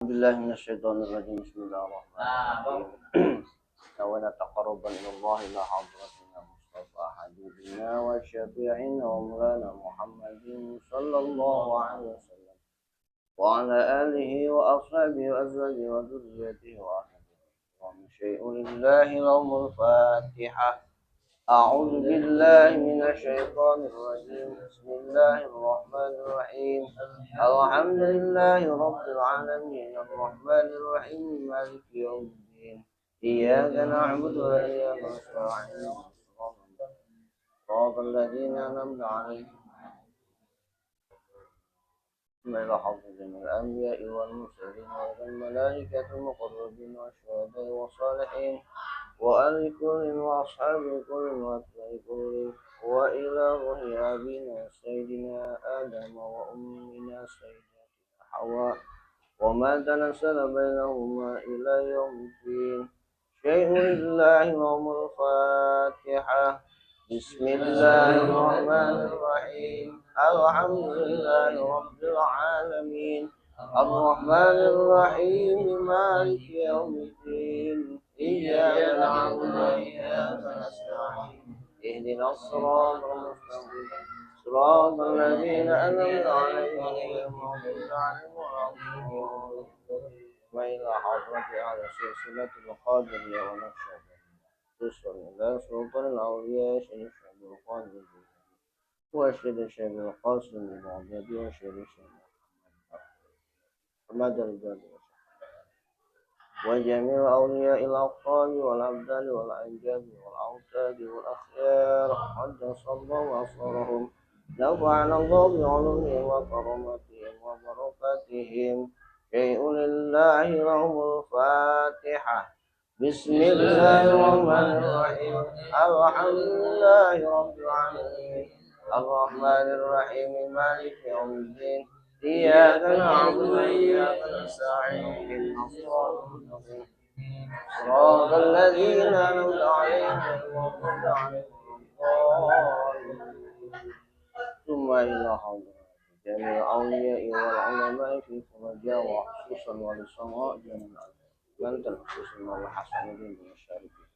بالله من الشيطان الرجيم. بسم الله الرحمن الرحيم. نوينا تقربا إلى الله إلى حضرتنا مصطفى حبيبنا وشفيعنا ومولانا محمد صلى الله عليه وسلم وعلى آله وأصحابه وأزواجه وذريته وأهله ومن شيء لله لهم الفاتحة. أعوذ بالله من الشيطان الرجيم. بسم الله الرحمن الرحيم. الحمد لله رب العالمين الرحمن الرحيم مالك يوم الدين. إياك نعبد وإياك نستعين. صراط الذين أنعمت عليهم إلى حضرة الأنبياء والمرسلين والملائكة المقربين والشهداء والصالحين وآل كل وأصحاب كل وأتباع كل وإلى روح أبينا سيدنا آدم وأمنا سيدتنا حواء وما تنسل بينهما إلى يوم الدين. شيء لله لهم الفاتحة. بسم الله الرحمن الرحيم. الحمد لله رب العالمين الرحمن الرحيم مالك يوم الدين. إياك نعبد وإياك نستعين. اهدنا الصراط المستقيم صراط الذين أنعمت عليهم غير المغضوب عليهم ولا الضالين. وإلى حضرة على سلسلة القادرية ونقشبندية خصوصا إلى سلطان الأولياء شيخ عبد القادر وشيخ الشيخ القاسم البغدادي وشيخ الشيخ محمد الجاد وجميع أولياء الأقطاب والأبدال والأنجاب والأوتاد والأخيار قدس الله أسرهم نفعنا الله بعلومهم وكرامتهم وبركاتهم. شيء لله لهم الفاتحة. بسم الله الرحمن الرحيم. الحمد لله رب العالمين الرحمن الرحيم مالك يوم الدين. إياك نعبد وإياك نستعين. اهدنا الصراط المستقيم صراط الذين أنعمت عليهم غير المغضوب عليهم ولا الضالين. ثم إلى حضرة جميع الأولياء والعلماء في فرجاء وخصوصا ولصغاء جميع من خصوصا والحسن بن الشاربين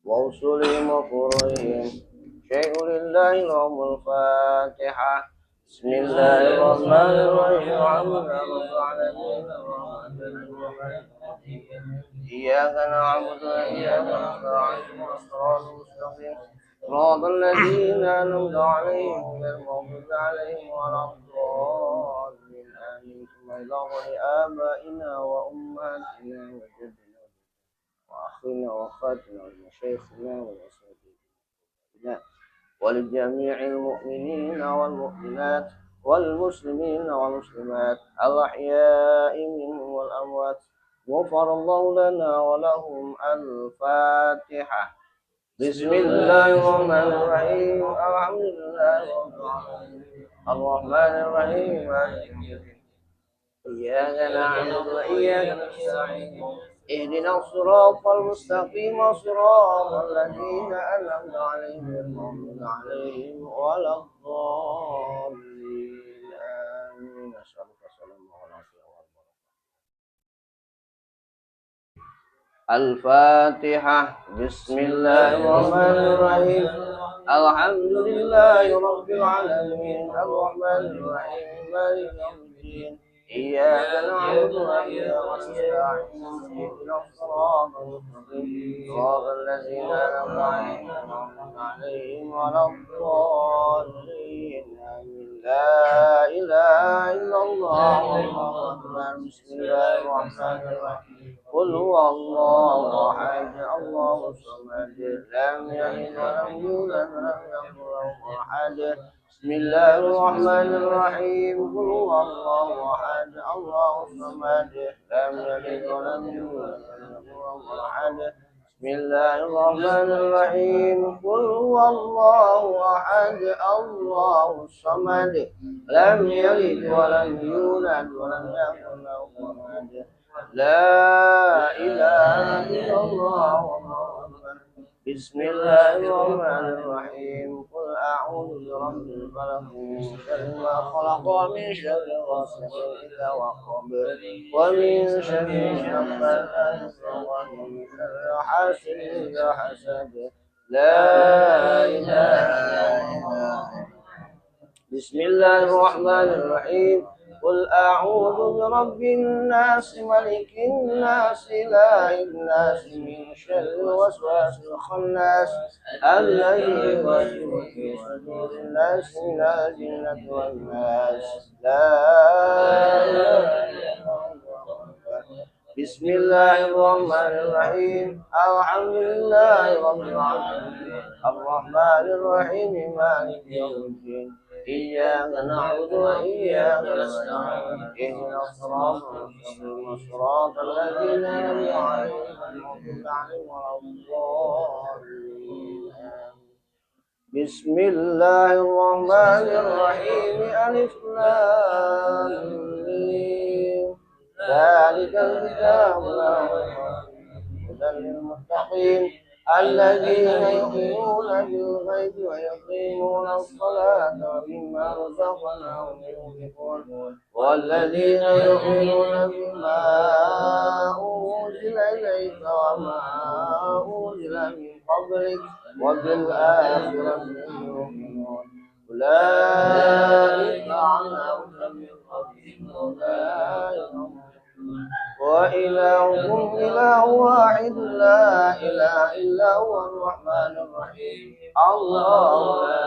وأصولهم وفروعهم. شيء لله لهم الفاتحة. بسم الله الرحمن الرحيم. الحمد لله رب العالمين الرحمن الرحيم. إياك نعبد وإياك نستعين. الصراط المستقيم صراط الذين أنعمت عليهم غير المغضوب عليهم ولا الضالين. آمين. ثم إلى روح آبائنا وأمهاتنا وجدنا وأخينا وأخواتنا ومشايخنا وأساتذتنا ولجميع المؤمنين والمؤمنات والمسلمين والمسلمات الأحياء منهم والأموات. غفر الله لنا ولهم. الفاتحة. بسم الله الرحمن الرحيم. الحمد لله رب العالمين الرحمن الرحيم مالك يوم الدين. إياك نعبد وإياك نستعين. اهدنا الصراط المستقيم صراط الذين أنعمت عليهم غير المغضوب عليهم ولا الضالين. آمين. نسألك السلامة والعافية والبركة. الفاتحة. بسم الله الرحمن الرحيم. الحمد لله رب العالمين الرحمن الرحيم مالك يوم الدين. إياك نعبد وإياك نستعين. اهدنا الصراط المستقيم صراط الذين أنعمت عليهم ولا الضالين. آمين. لا إله إلا الله. الله أكبر. بسم الله الرحمن الرحيم. قل هو الله أحد الله الصمد لم يلد ولم يولد ولم يكن له أحد. بسم الله الرحمن الرحيم. قل هو الله أحد الله الصمد لم يلد ولم يولد ولم يكن له أحد. بسم الله الرحمن الرحيم. قل هو الله أحد الله الصمد لم يلد ولم يولد ولم يكن له أحد. لا إله إلا الله. بسم الله الرحمن الرحيم. قل أعوذ برب الفلق من شر ما خلق ومن شر غاسق إذا وقب ومن شر النفاثات في العقد ومن شر حاسد إذا حسد. لا إله إلا الله. بسم الله الرحمن الرحيم. قل أعوذ برب الناس ملك الناس إله الناس من شر الوسواس الخناس الذي يوسوس في صدور الناس من الجنة والناس. لا إله إلا الله. بسم الله الرحمن الرحيم. الحمد لله رب العالمين الرحمن الرحيم مالك يوم الدين. إياك نعبد وإياك نستعين اهدنا الصراط المستقيم صراط الذين أنعمت عليهم غير المغضوب عليهم ولا الضالين. بسم الله الرحمن الرحيم. ألف لام ميم ذلك الكتاب لا ريب فيه هدى للمتقين الذين يؤمنون بالغيب ويقيمون الصلاة ومما رزقناهم ينفقون والذين يؤمنون بما أنزل إليك وما أنزل من قبلك وبالآخرة هم يؤمنون أولئك على هدى من ربهم وأولئك هم وإلهكم إله واحد لا إله إلا هو الرحمن الرحيم. الله لا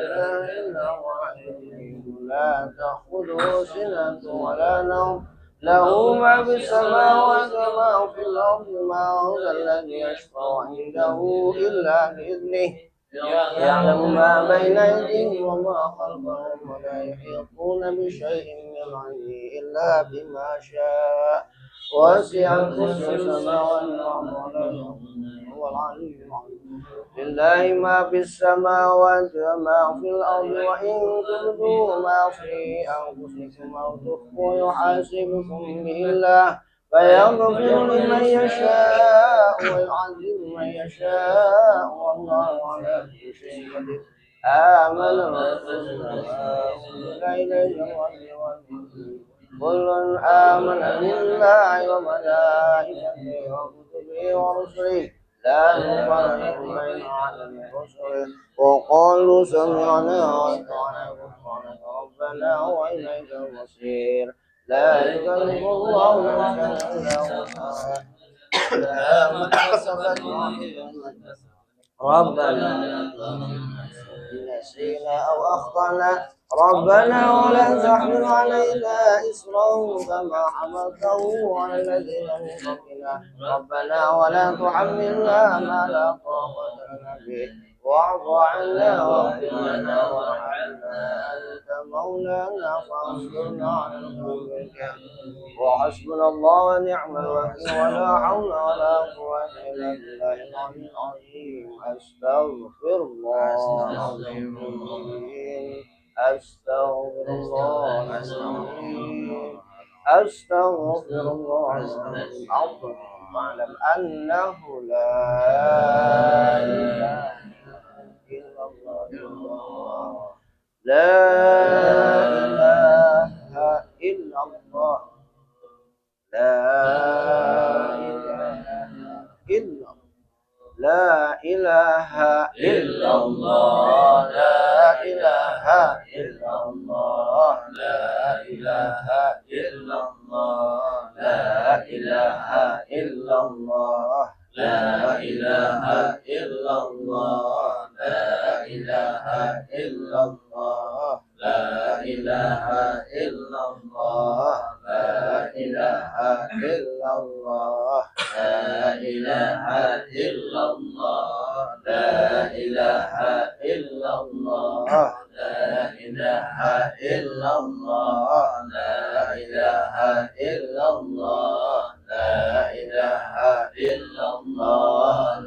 إله إلا هو الحي لا تأخذه سنة ولا نوم له ما في السماوات وما في الأرض ما هو الذي يشفع عنده إلا بإذنه يعلم ما بين أيديهم وما خلفهم ولا يحيطون بشيء من علمه إلا بما شاء. وسع كرسي السماوات والأرض ولا هو العلي العظيم. لله ما في السماوات وما في الأرض وإن تبدوا ما في أنفسكم أو تخفوا يحاسبكم به الله فيغفر لمن يشاء ويعذب من يشاء والله على كل شيء قدير. آمن الرسول بما أنزل إليه من ربه والمؤمنون كل آمن بالله وملائكته وكتبه ورسله لا نفرق بين أحد من رسله وقالوا سمعنا وأطعنا غفرانك ربنا وإليك المصير. لا يكلف الله نفسا إلا وسعها لها ما كسبت ربنا نسينا أو أخطأنا ربنا ولا تحمل علينا إصرا كما حملته على الذين من قبلنا ربنا ولا تحملنا ما لا طاقة لنا به واعف عنا واغفر لنا وارحمنا أنت مولانا فانصرنا على القوم الكافرين. وحسبنا الله ونعم الوكيل ولا حول ولا قوة إلا بالله العلي العظيم. أستغفر الله العظيم. أستغفر الله العظيم. أستغفر الله العظيم. واعلم أنه لا إله إلا الله. لا إله إلا الله. لا إله إلا الله. لا إله إلا الله. لا إله إلا الله. لا إله إلا الله. لا إله إلا الله. لا إله إلا الله. لا إله إلا الله. لا إله إلا الله. لا إله إلا الله. لا إله إلا الله. لا إله إلا الله. لا إله إلا الله. لا إله إلا الله. لا إله إلا الله.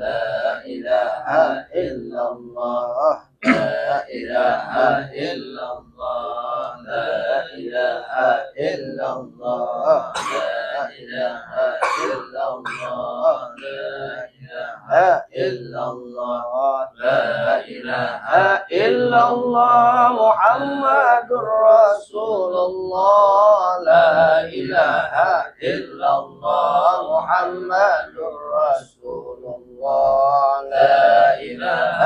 لا إله إلا الله. لا إله إلا الله. لا إله إلا الله. لا إله إلا الله لا إله إلا الله لا إله إلا الله محمد رسول الله لا إله إلا الله محمد رسول الله لا إله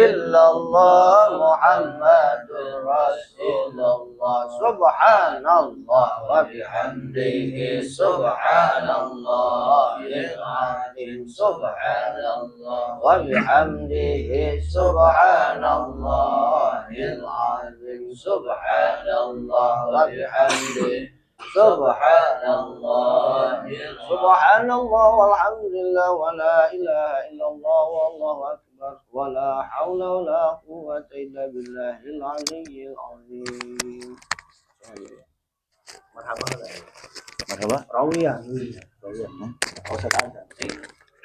إلا الله محمد رسول الله سبحان الله وبحمده سبحان الله العظيم سبحان الله وبحمده سبحان الله العظيم سبحان الله وبحمده سبحان الله سبحان الله والحمد لله ولا إله إلا الله والله أكبر ولا حول ولا قوة إلا بالله العلي العظيم. مرحبا. Marhaba. Rawiyah. Rawiyah. Ustaz Adam.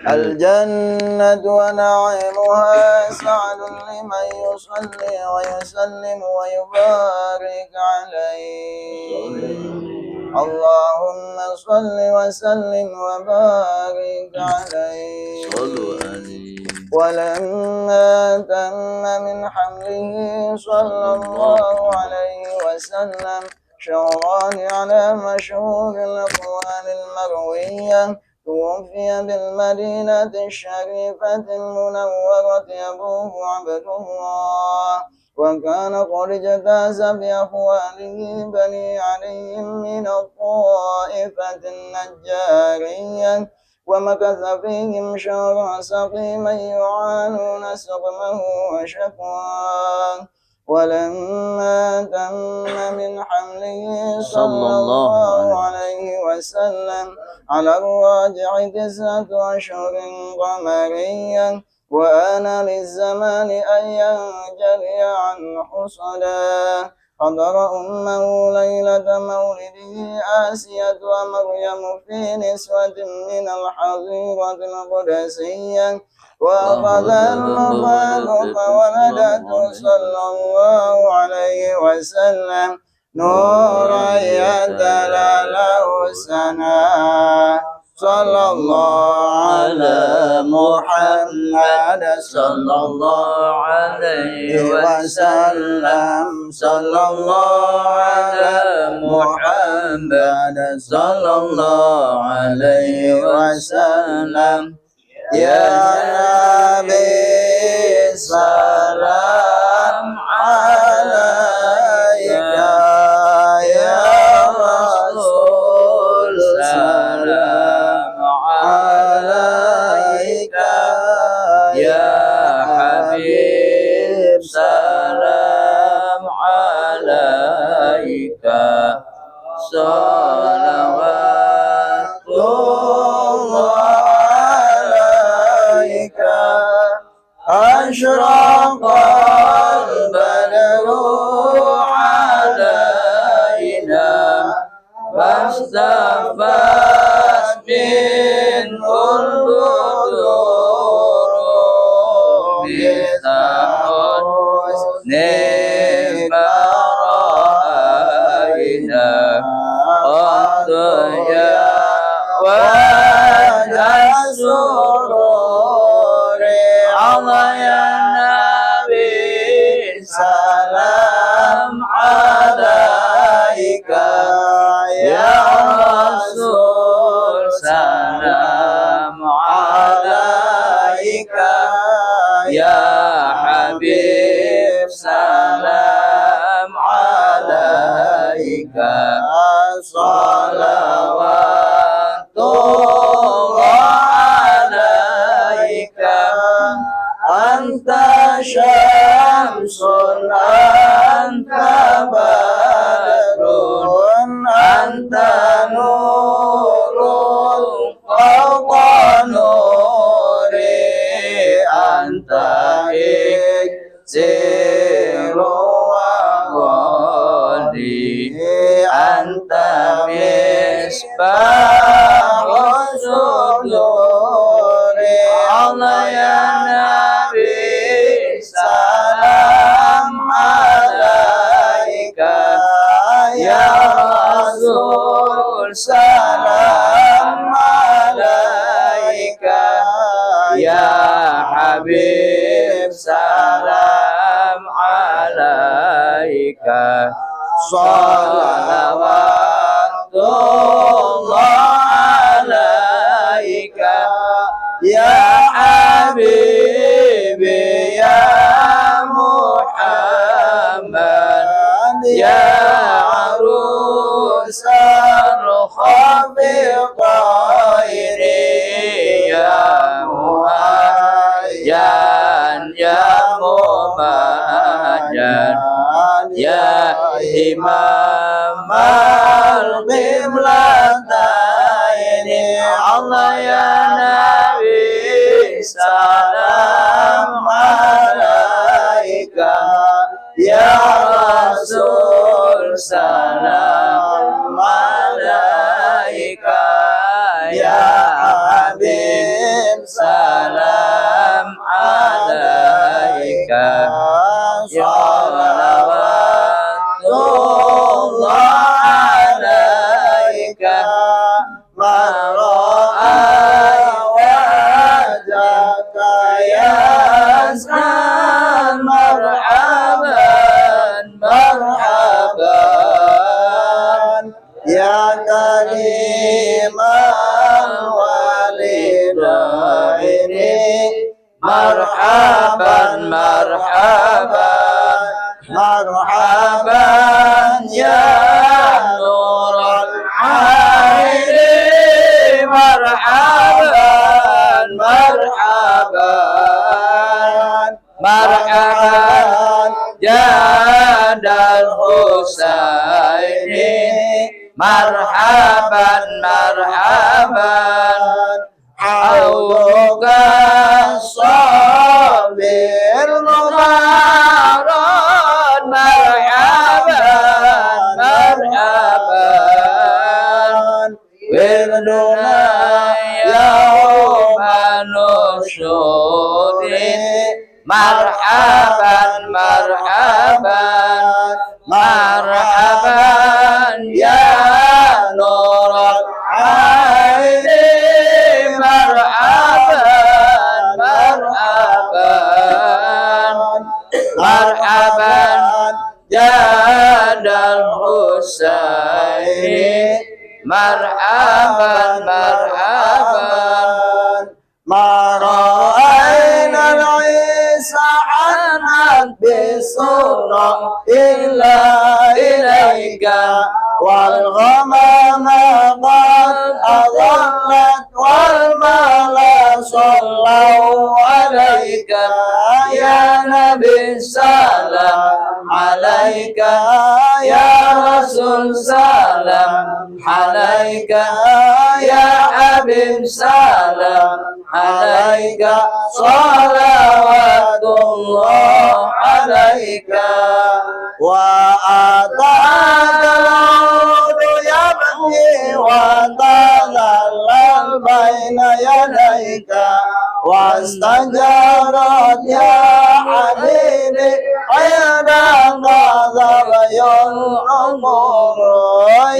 الجنة ونعيمها سعد لمن يصلي ويسلم ويبارك عليه. اللهم صل وسلم وبارك عليه. ولما تم من حمله صلى الله عليه وسلم شهران على مشهور الأقوال المروية توفي بالمدينة الشريفة المنورة أبوه عبد الله، وكان قد اجتاز بأخواله بني علي من الطائفة النجارية، ومكث فيهم شهرا سقيما يعانون سقمه وشكواه. ولما تم من حمله صلى الله عليه وسلم على الراجع 9 أشهر قمريا، وآن للزمان أن ينجلي عن حصلا. حضر أمه ليلة مولده آسية ومريم في نسوة من الحظيرة القدسية، وأخذ المخاض فولدته صلى الله عليه وسلم نورا يتلألأ سنا. صلى الله على محمد صلى الله عليه وسلم صلى الله على محمد صلى الله عليه وسلم. يا نبي سلام عليك يا رسول سلام عليك يا حبيب سلام عليك صلوات الله عليك. أشرق البدر علينا فاختفت منه البدور مثل حسن ما رأينا قد يا وجه السرور. الله يا نبي Ya Habib salam alaika. Salawatullah alaika. Ya Habibi ya Muhammad ya arusal khafiqaini ya Muhayyan ya Mumajjad ya Imam al-Qiblataini. Allah ya Nabi salam alaika. Ya Rasul salam alaika. Ya Habib salam alaika. Salawatullah alaika. Ma ra'a wajhaka yas'al marhaban marhaban ya karimal walidaini. Marhaban marhaban marhaban ya nural aini. Marhaban marhaban marhaban jadal Husaini. Marhaban marhaban hauka sabir mubarak. Marhaban marhaban wirduna yauma nusyuri. Marhaban marhaban marhaban ya nural aini. Marhaban marhaban marhaban jadal Husaini. Marhaban marhaban ma ra'ayna al-isa anat bisurra illa ilaika wal ghamama qad adallat wal mala sallu alaika. Ya Nabi salam alaika. Ya Rasul salam alaika. Ya Habib salam alaika. Salawatullah alaika. Wa ataka al-'udu yabki wa tadallal baina yadayka wastajarat ya habibi ayda ghadab umur.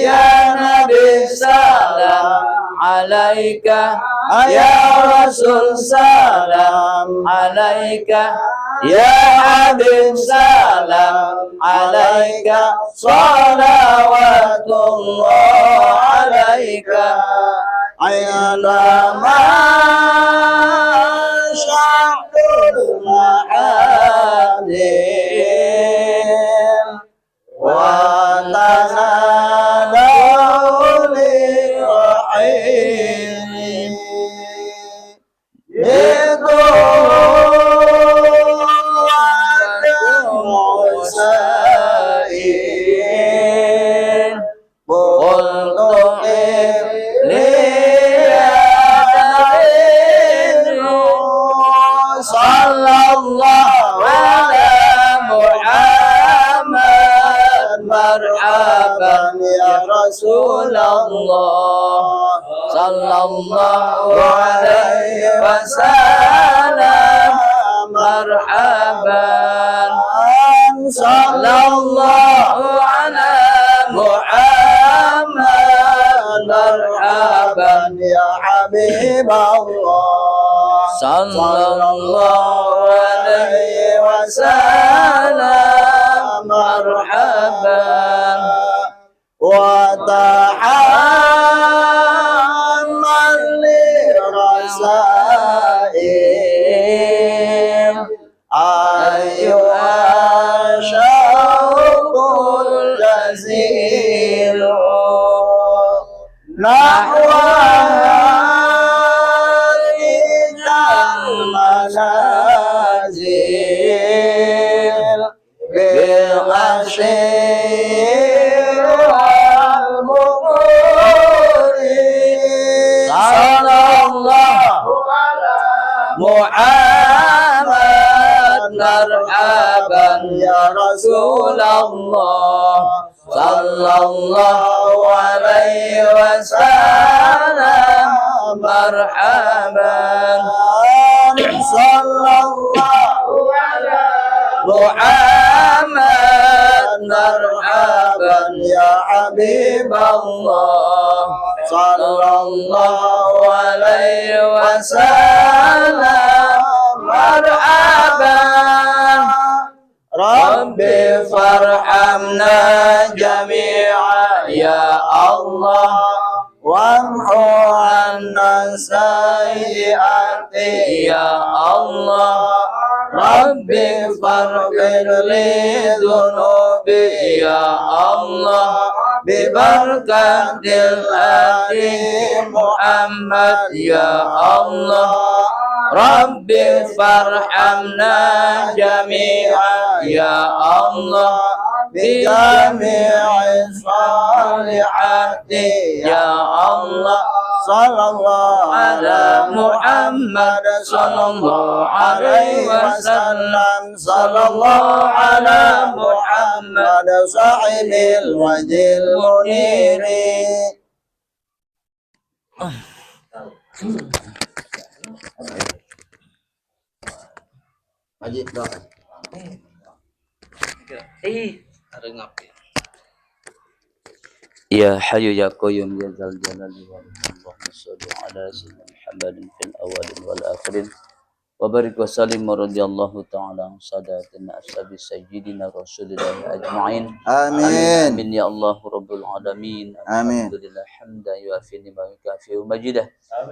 Ya Nabi salam alaika. Ya Rasul salam alaika. Ya Habib salam alaika. Salawatullah alaika. Ayyama sya'dul ma'alim wa tanadaw lirrahim Rasulullah sallallahu alaihi wasallam. Marhaban sallallahu ala Muhammad. Marhaban ya Habib Allah. صلى الله عليه وسلم مرحبا وتحمل لرسائل أيها الشوق الجزيل نحو هذه المنازل بالعشير والبكور صلى الله محمد مرحبا يا رسول الله صلى الله عليه وسلم مرحبا صلى الله على محمد مرحبا يا حبيب الله صلى الله عليه وسلم مرحبا ربي فارحمنا جميعا يا الله وامحو عنا السيئات يا الله ربي فاغفر لي ذنوبي يا الله ببركة الهادي محمد يا الله ربي فارحمنا جميعا يا الله بجميع الصالحات يا الله صلى الله على محمد صلى الله عليه وسلم صلى الله على محمد صاحب الوجه المنير. Haji doa. يا حي يا قيوم يا ذا الجلال والإكرام اللهم صل على سيدنا محمد في الأولين والآخرين وبارك وسلم ورضي الله تعالى عن ساداتنا أصحاب سيدنا رسول الله أجمعين. آمين. آمين يا الله رب العالمين. آمين. الحمد لله حمدا يوافي نعمه ويكافئ مجيده.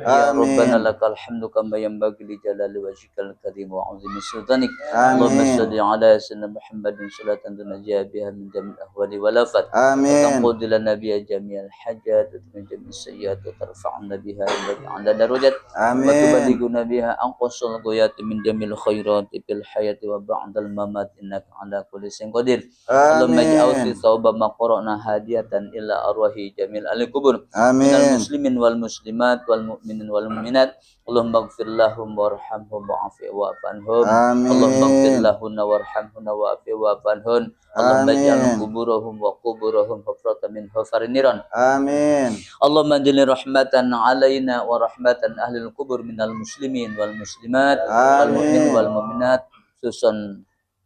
يا آمين. ربنا لك الحمد كما ينبغي لجلال وجهك الكريم وعظيم سلطانك. اللهم آمين. صل على سيدنا محمد صلاة تنجي بها من جميع الأهوال والآفات آمين. وتنقض لنا بها جميع الحاجات ومن جميع السيئات وترفعنا بها إلى أعلى درجات آمين. وتبلغنا بها أقصى الغايات من جميع الخيرات في الحياة وبعد الممات إنك على كل شيء قدير. اللهم اجعل آمين. ثواب ما قرأنا هدية إلى أرواح جميع أهل القبور من آمين. المسلمين والمسلمات والمؤمنين والمؤمنات. اللهم اغفر لهم وارحمهم واعف واعف عنهم. اللهم اغفر آمين. لهن وارحمهن واعف واعف عنهن. اللهم اجعل آمين. قبورهم وقبورهم حفرة من حفر النيران. آمين. اللهم انزل رحمة علينا ورحمة أهل القبور من المسلمين والمسلمات والمؤمنين آمين. والمؤمنات خصوصا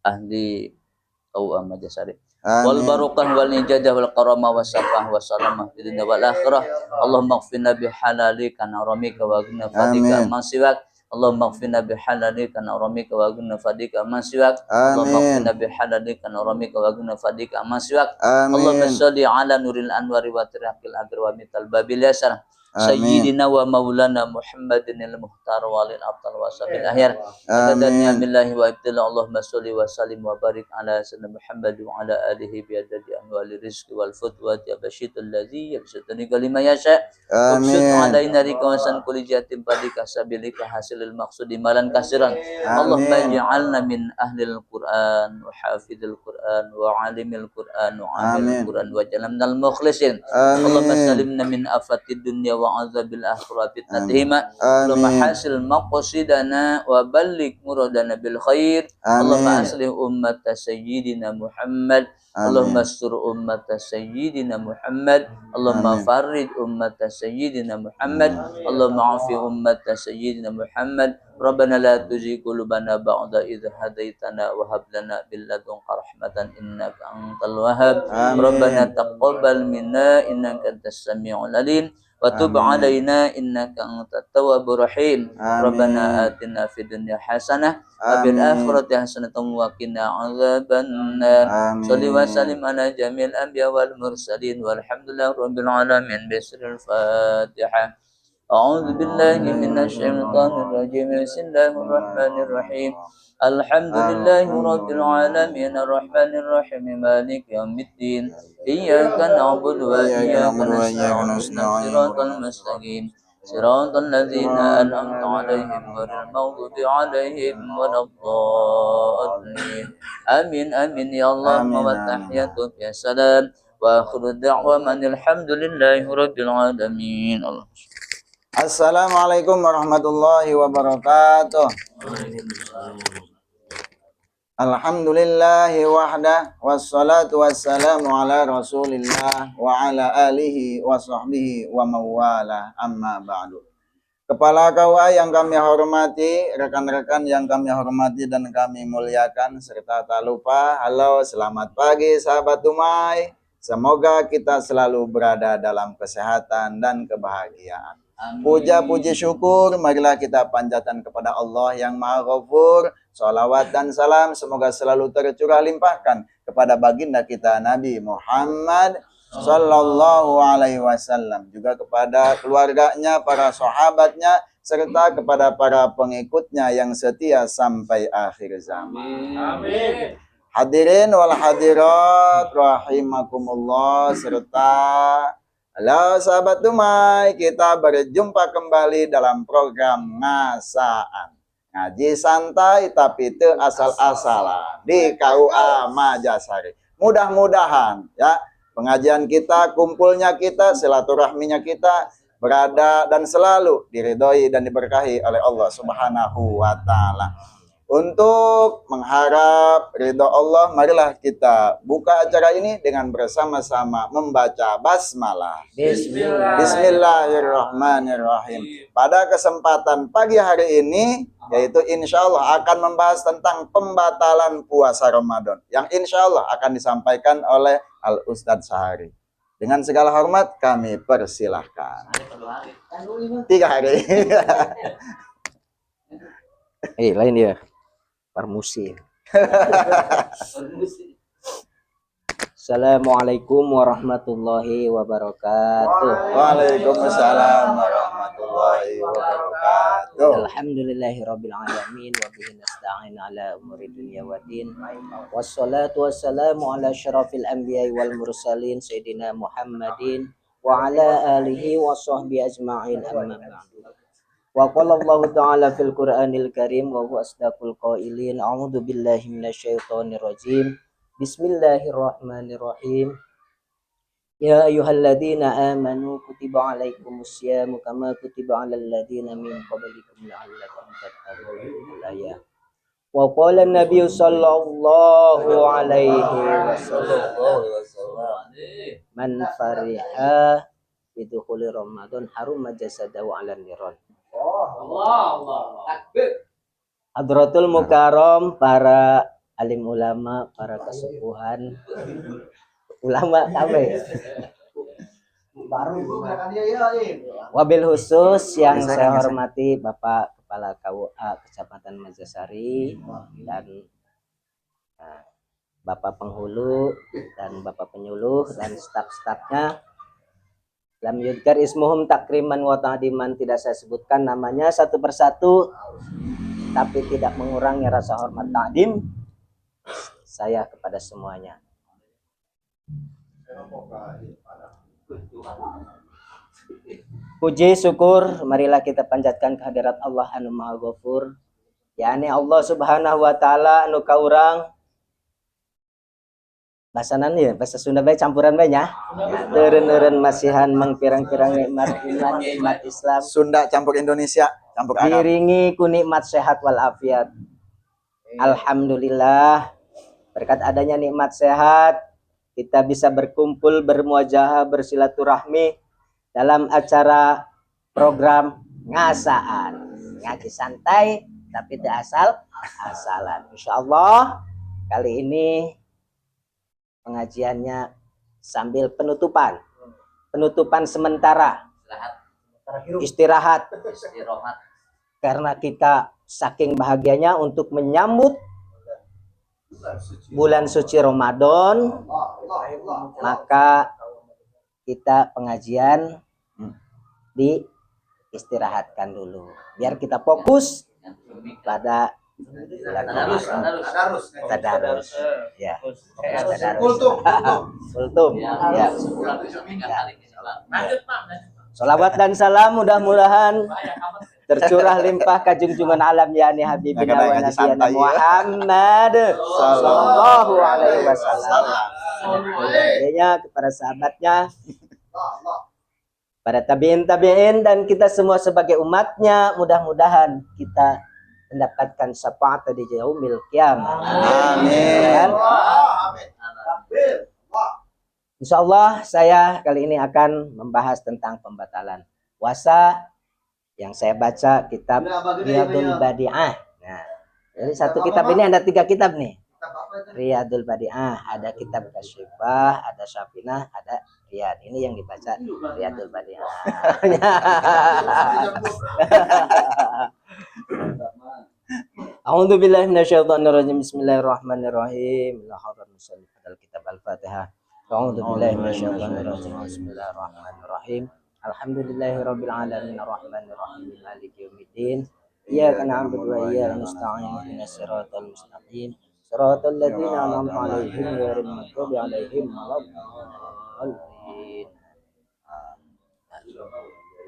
ahli أو Majasari. آمين. والبركة والإجازة والكرامة والصفاء والسلامة في الدنيا والآخرة. اللهم اغفرنا بحلالك عن حرامك واغننا فضلك آمين. عمن سواك. اللهم اغفرنا بحلالك عن حرامك واغننا فضلك عمن سواك. اللهم آمين. اغفرنا بحلالك عن حرامك واغننا فضلك عمن سواك. اللهم آمين. صل على نور الأنوار وترحق الأبر ومثل الباب اليسر آمين. سيدنا ومولانا محمد المختار والأبطال وصحبه الأخيار. عدد آمين. نعم الله وابتلاء. اللهم صل وسلم وبارك على سيدنا محمد وعلى آله بعدد أموال الرزق والفتوى يبشط الذي يبسطني لما يشاء. وابسط آمين. علينا رزقا كل جهة بدك سبيلك حاصل المقصود مالا كثيرا. اللهم آمين. اجعلنا من أهل القرآن وحافظ القرآن وعالم القرآن وعامل آمين. القرآن واجعلنا من المخلصين. اللهم آمين. سلمنا من آفات الدنيا وعذاب الآخرة فتنتهما. اللهم آمين. حاصل مقصدنا وبلغ مرادنا بالخير. اللهم آمين. أصلح أمة سيدنا محمد. اللهم آمين. استر أمة سيدنا محمد. اللهم آمين. فرج أمة سيدنا محمد. اللهم عافي أمة سيدنا محمد. ربنا لا تزغ قلوبنا بعد إذ هديتنا وهب لنا من لدنك رحمة إنك أنت الوهاب. آمين. ربنا تقبل منا إنك أنت السميع العليم. وتب آمين. علينا إنك أنت التواب الرحيم. آمين. ربنا آتنا في الدنيا حسنة وفي آمين. الآخرة حسنة وقنا عذاب النار. آمين. صل وسلم على جميع الأنبياء والمرسلين والحمد لله رب العالمين. بسر الفاتحة. أعوذ بالله من الشيطان الرجيم. بسم الله الرحمن الرحيم. الحمد لله رب العالمين الرحمن الرحيم مالك يوم الدين. إياك نعبد وإياك نستعين. اهدنا الصراط المستقيم، صراط الذين أنعمت عليهم غير المغضوب عليهم ولا الضالين. آمين آمين يا الله. آمين، آمين. والتحية يا سلام. وآخر الدعوة من الحمد لله رب العالمين. الله. Assalamualaikum warahmatullahi wabarakatuh. Alhamdulillahi wahdah, wassalatu wassalamu ala Rasulillah wa ala alihi wa sahbihi wa mawala, amma ba'du. Kepala KUA yang kami hormati, rekan-rekan yang kami hormati dan kami muliakan, serta tak lupa, halo, selamat pagi, sahabat Dumai. Semoga kita selalu berada dalam kesehatan dan kebahagiaan. Puja puji syukur marilah kita panjatkan kepada Allah yang Maha Ghafur. Salawat dan salam semoga selalu tercurah limpahkan kepada baginda kita Nabi Muhammad Sallallahu Alaihi Wasallam, juga kepada keluarganya, para sahabatnya, serta kepada para pengikutnya yang setia sampai akhir zaman. Amin. Hadirin wal hadirat rahimakumullah, serta halo, sahabat Dumai, kita berjumpa kembali dalam program Ngasaan. Ngaji santai tapi teu asal-asalan di KUA Majasari. Mudah-mudahan ya, pengajian kita, kumpulnya kita, silaturahminya kita berada dan selalu diridhoi dan diberkahi oleh Allah Subhanahu wa taala. Untuk mengharap ridho Allah, marilah kita buka acara ini dengan bersama-sama membaca basmalah. Bismillah. Bismillahirrahmanirrahim. Pada kesempatan pagi hari ini, yaitu insya Allah akan membahas tentang pembatalan puasa Ramadan, yang insya Allah akan disampaikan oleh Al Ustadz Sahari. Dengan segala hormat kami persilahkan. 3 hari. Eh, lain ya. Parmusi. Assalamualaikum warahmatullahi wabarakatuh. Waalaikumsalam warahmatullahi wabarakatuh. Alhamdulillahi rabbil alamin wa bihi nasta'in ala umuri dunya waddin. Wassalatu wassalamu ala asyrafil anbiya'i wal mursalin sayyidina Muhammadin wa ala alihi wa sahbihi ajma'in, amma ba'du. Wa qala Allah ta'ala fil Qur'anil Karim wa huwa asdaqul qailin, a'udzu billahi minasyaitonir rajim. Bismillahirrahmanirrahim. Ya ayyuhalladzina amanu kutiba alaikumus siyamu kama kutiba alal ladzina min qablikum la'allakum tattaqun. Al-ayah. Wa qala an-nabiy sallallahu alaihi wasallam, man fariha bidukhuli Ramadan haruma jasadahu 'ala niran. Hadratul Mukarram, para alim ulama, para kesepuhan ulama kabeh. Wabil khusus yang saya hormati Bapak Kepala KUA Kecamatan Majasari dan Bapak Penghulu dan Bapak Penyuluh dan staf-stafnya. Lam yudkar ismuhum takriman wa ta'diman, tidak saya sebutkan namanya satu persatu, tapi tidak mengurangi rasa hormat ta'dim saya kepada semuanya. Puji syukur marilah kita panjatkan kehadirat Allah anu Maha Ghafur, yakni Allah Subhanahu wa taala anu ka urang, bahasanan ya bahasa Sunda bae, campuran bae nya, eureun-eureun masihan mangpirang-pirang nikmat iman, nikmat Islam. Sunda campur Indonesia, campur Arab. Diringi ku nikmat sehat walafiat. Alhamdulillah, berkat adanya nikmat sehat kita bisa berkumpul, bermuajahah, bersilaturahmi dalam acara program Ngasaan, ngaji santai tapi tidak asal asalan. Insyaallah kali ini pengajiannya sambil penutupan, penutupan sementara. Istirahat. Istirahat. Karena kita saking bahagianya untuk menyambut bulan suci Ramadan, maka kita pengajian diistirahatkan dulu biar kita fokus pada bulan Ramadan. Tadarus ya, fokus tadarus, kultum ya. Salawat dan salam mudah-mudahan tercurah limpah kajungjungan alam, yakni habibina wa Ngaji nabiyana santai, ya. Muhammad sallallahu alaihi wasallam, keluarganya, kepada sahabatnya, para tabiin tabiin, dan kita semua sebagai umatnya. Mudah-mudahan kita mendapatkan syafaat di yaumil kiamat. Amin. Kan? Insya Allah saya kali ini akan membahas tentang pembatalan puasa yang saya baca kitab Riyadul Badi'ah. Nah, jadi satu kitab ini ada tiga kitab nih. Riyadul Badi'ah, ada kitab Kasyifah, ada Syafinah, ada Riyad. Ini yang dibaca Riyadul Badi'ah. A'udzu billahi minasyaitonir rajim. Bismillahirrahmanirrahim. La hadratus musannif kitab Al-Fatihah. A'udzu billahi minasyaitonir rajim. Bismillahirrahmanirrahim. Alhamdulillahirabbil alamin arrahmanir rahim maliki yaumiddin. Iyyaka na'budu wa iyyaka nasta'in ihdinas siratal mustaqim. Siratal ladzina an'amta 'alaihim ghairil maghdubi 'alaihim waladdallin.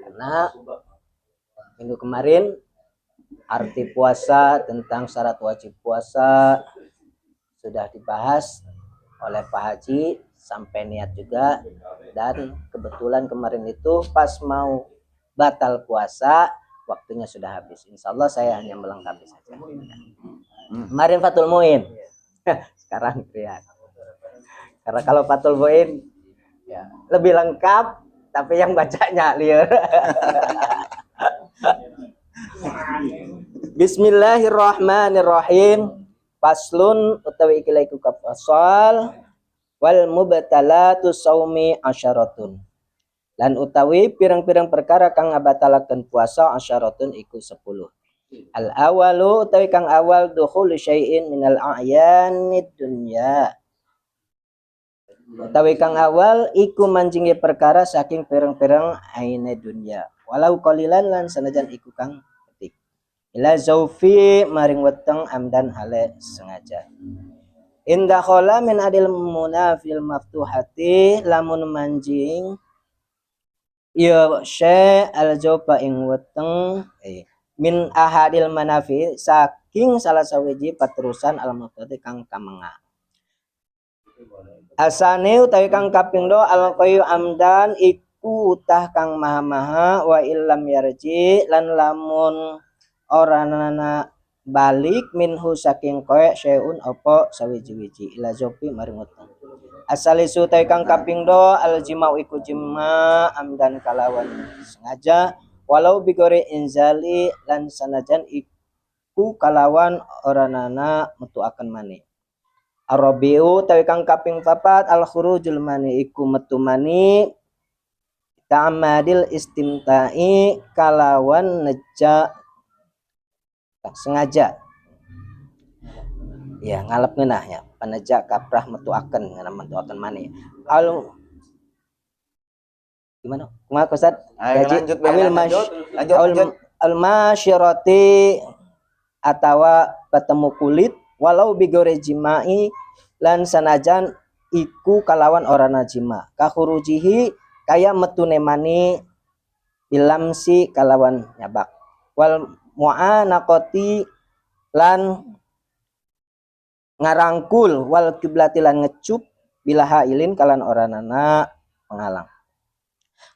Karena minggu kemarin arti puasa, tentang syarat wajib puasa sudah dibahas oleh Pak Haji sampai niat juga, dan kebetulan kemarin itu pas mau batal puasa waktunya sudah habis. Insya Allah saya hanya melengkapi saja. Kemarin Fathul Muin, sekarang Riyad. Karena kalau Fathul Muin ya, lebih lengkap, tapi yang bacanya liar. Bismillahirrahmanirrahim. Faslun utawi iki iku fasal wal mubtalatu saumi asyaratun. Lan utawi pirang-pirang perkara kang ngabatalaken puasa asyaratun iku 10. Al awalu utawi kang awal dukhulu syai'in minal a'yanid dunya. Utawi kang awal iku manjinge perkara saking pirang-pirang aine dunya. Walau qalilan lan sanajan iku kang ketik. Ila zaufi maring weteng amdan hale sengaja. Inda khala min adil munafil maftuhati lamun manjing ya syai al jaufa ing weteng min ahadil manafi saking salah sawiji paterusan al maftuhati kang kamenga. Asane utawi kang kaping do al qayu amdan iku utah kang maha-maha wa illam yarji lan lamun ora nana balik minhu saking koe syai'un apa sawiji-wiji ila zofi maring weteng. Asalisu utawi kang kaping do al jima'u iku jima amdan kalawan sengaja walau bigore inzali lan sanajan iku kalawan ora nana metuaken mani. Arabiu utawi kang kaping papat al khurujul mani iku metu mani ta'amadil istimta'i kalawan neja sengaja ya ngalep ngeunah ya paneja kaprah metuaken ngana metuaken mani al gimana kumaha Ustaz? Ayo, Gaji lanjut, Be. awil Lanjut, lanjut, awil lanjut. al masyirati atawa ketemu kulit walau bigore jimai lan sanajan iku kalawan ora najima kakhurujihi kaya metune mani bilamsi kalawan nyabak wal mu'anaqati lan ngarangkul wal kiblati lan ngecup bila hailin kalan ora nana penghalang.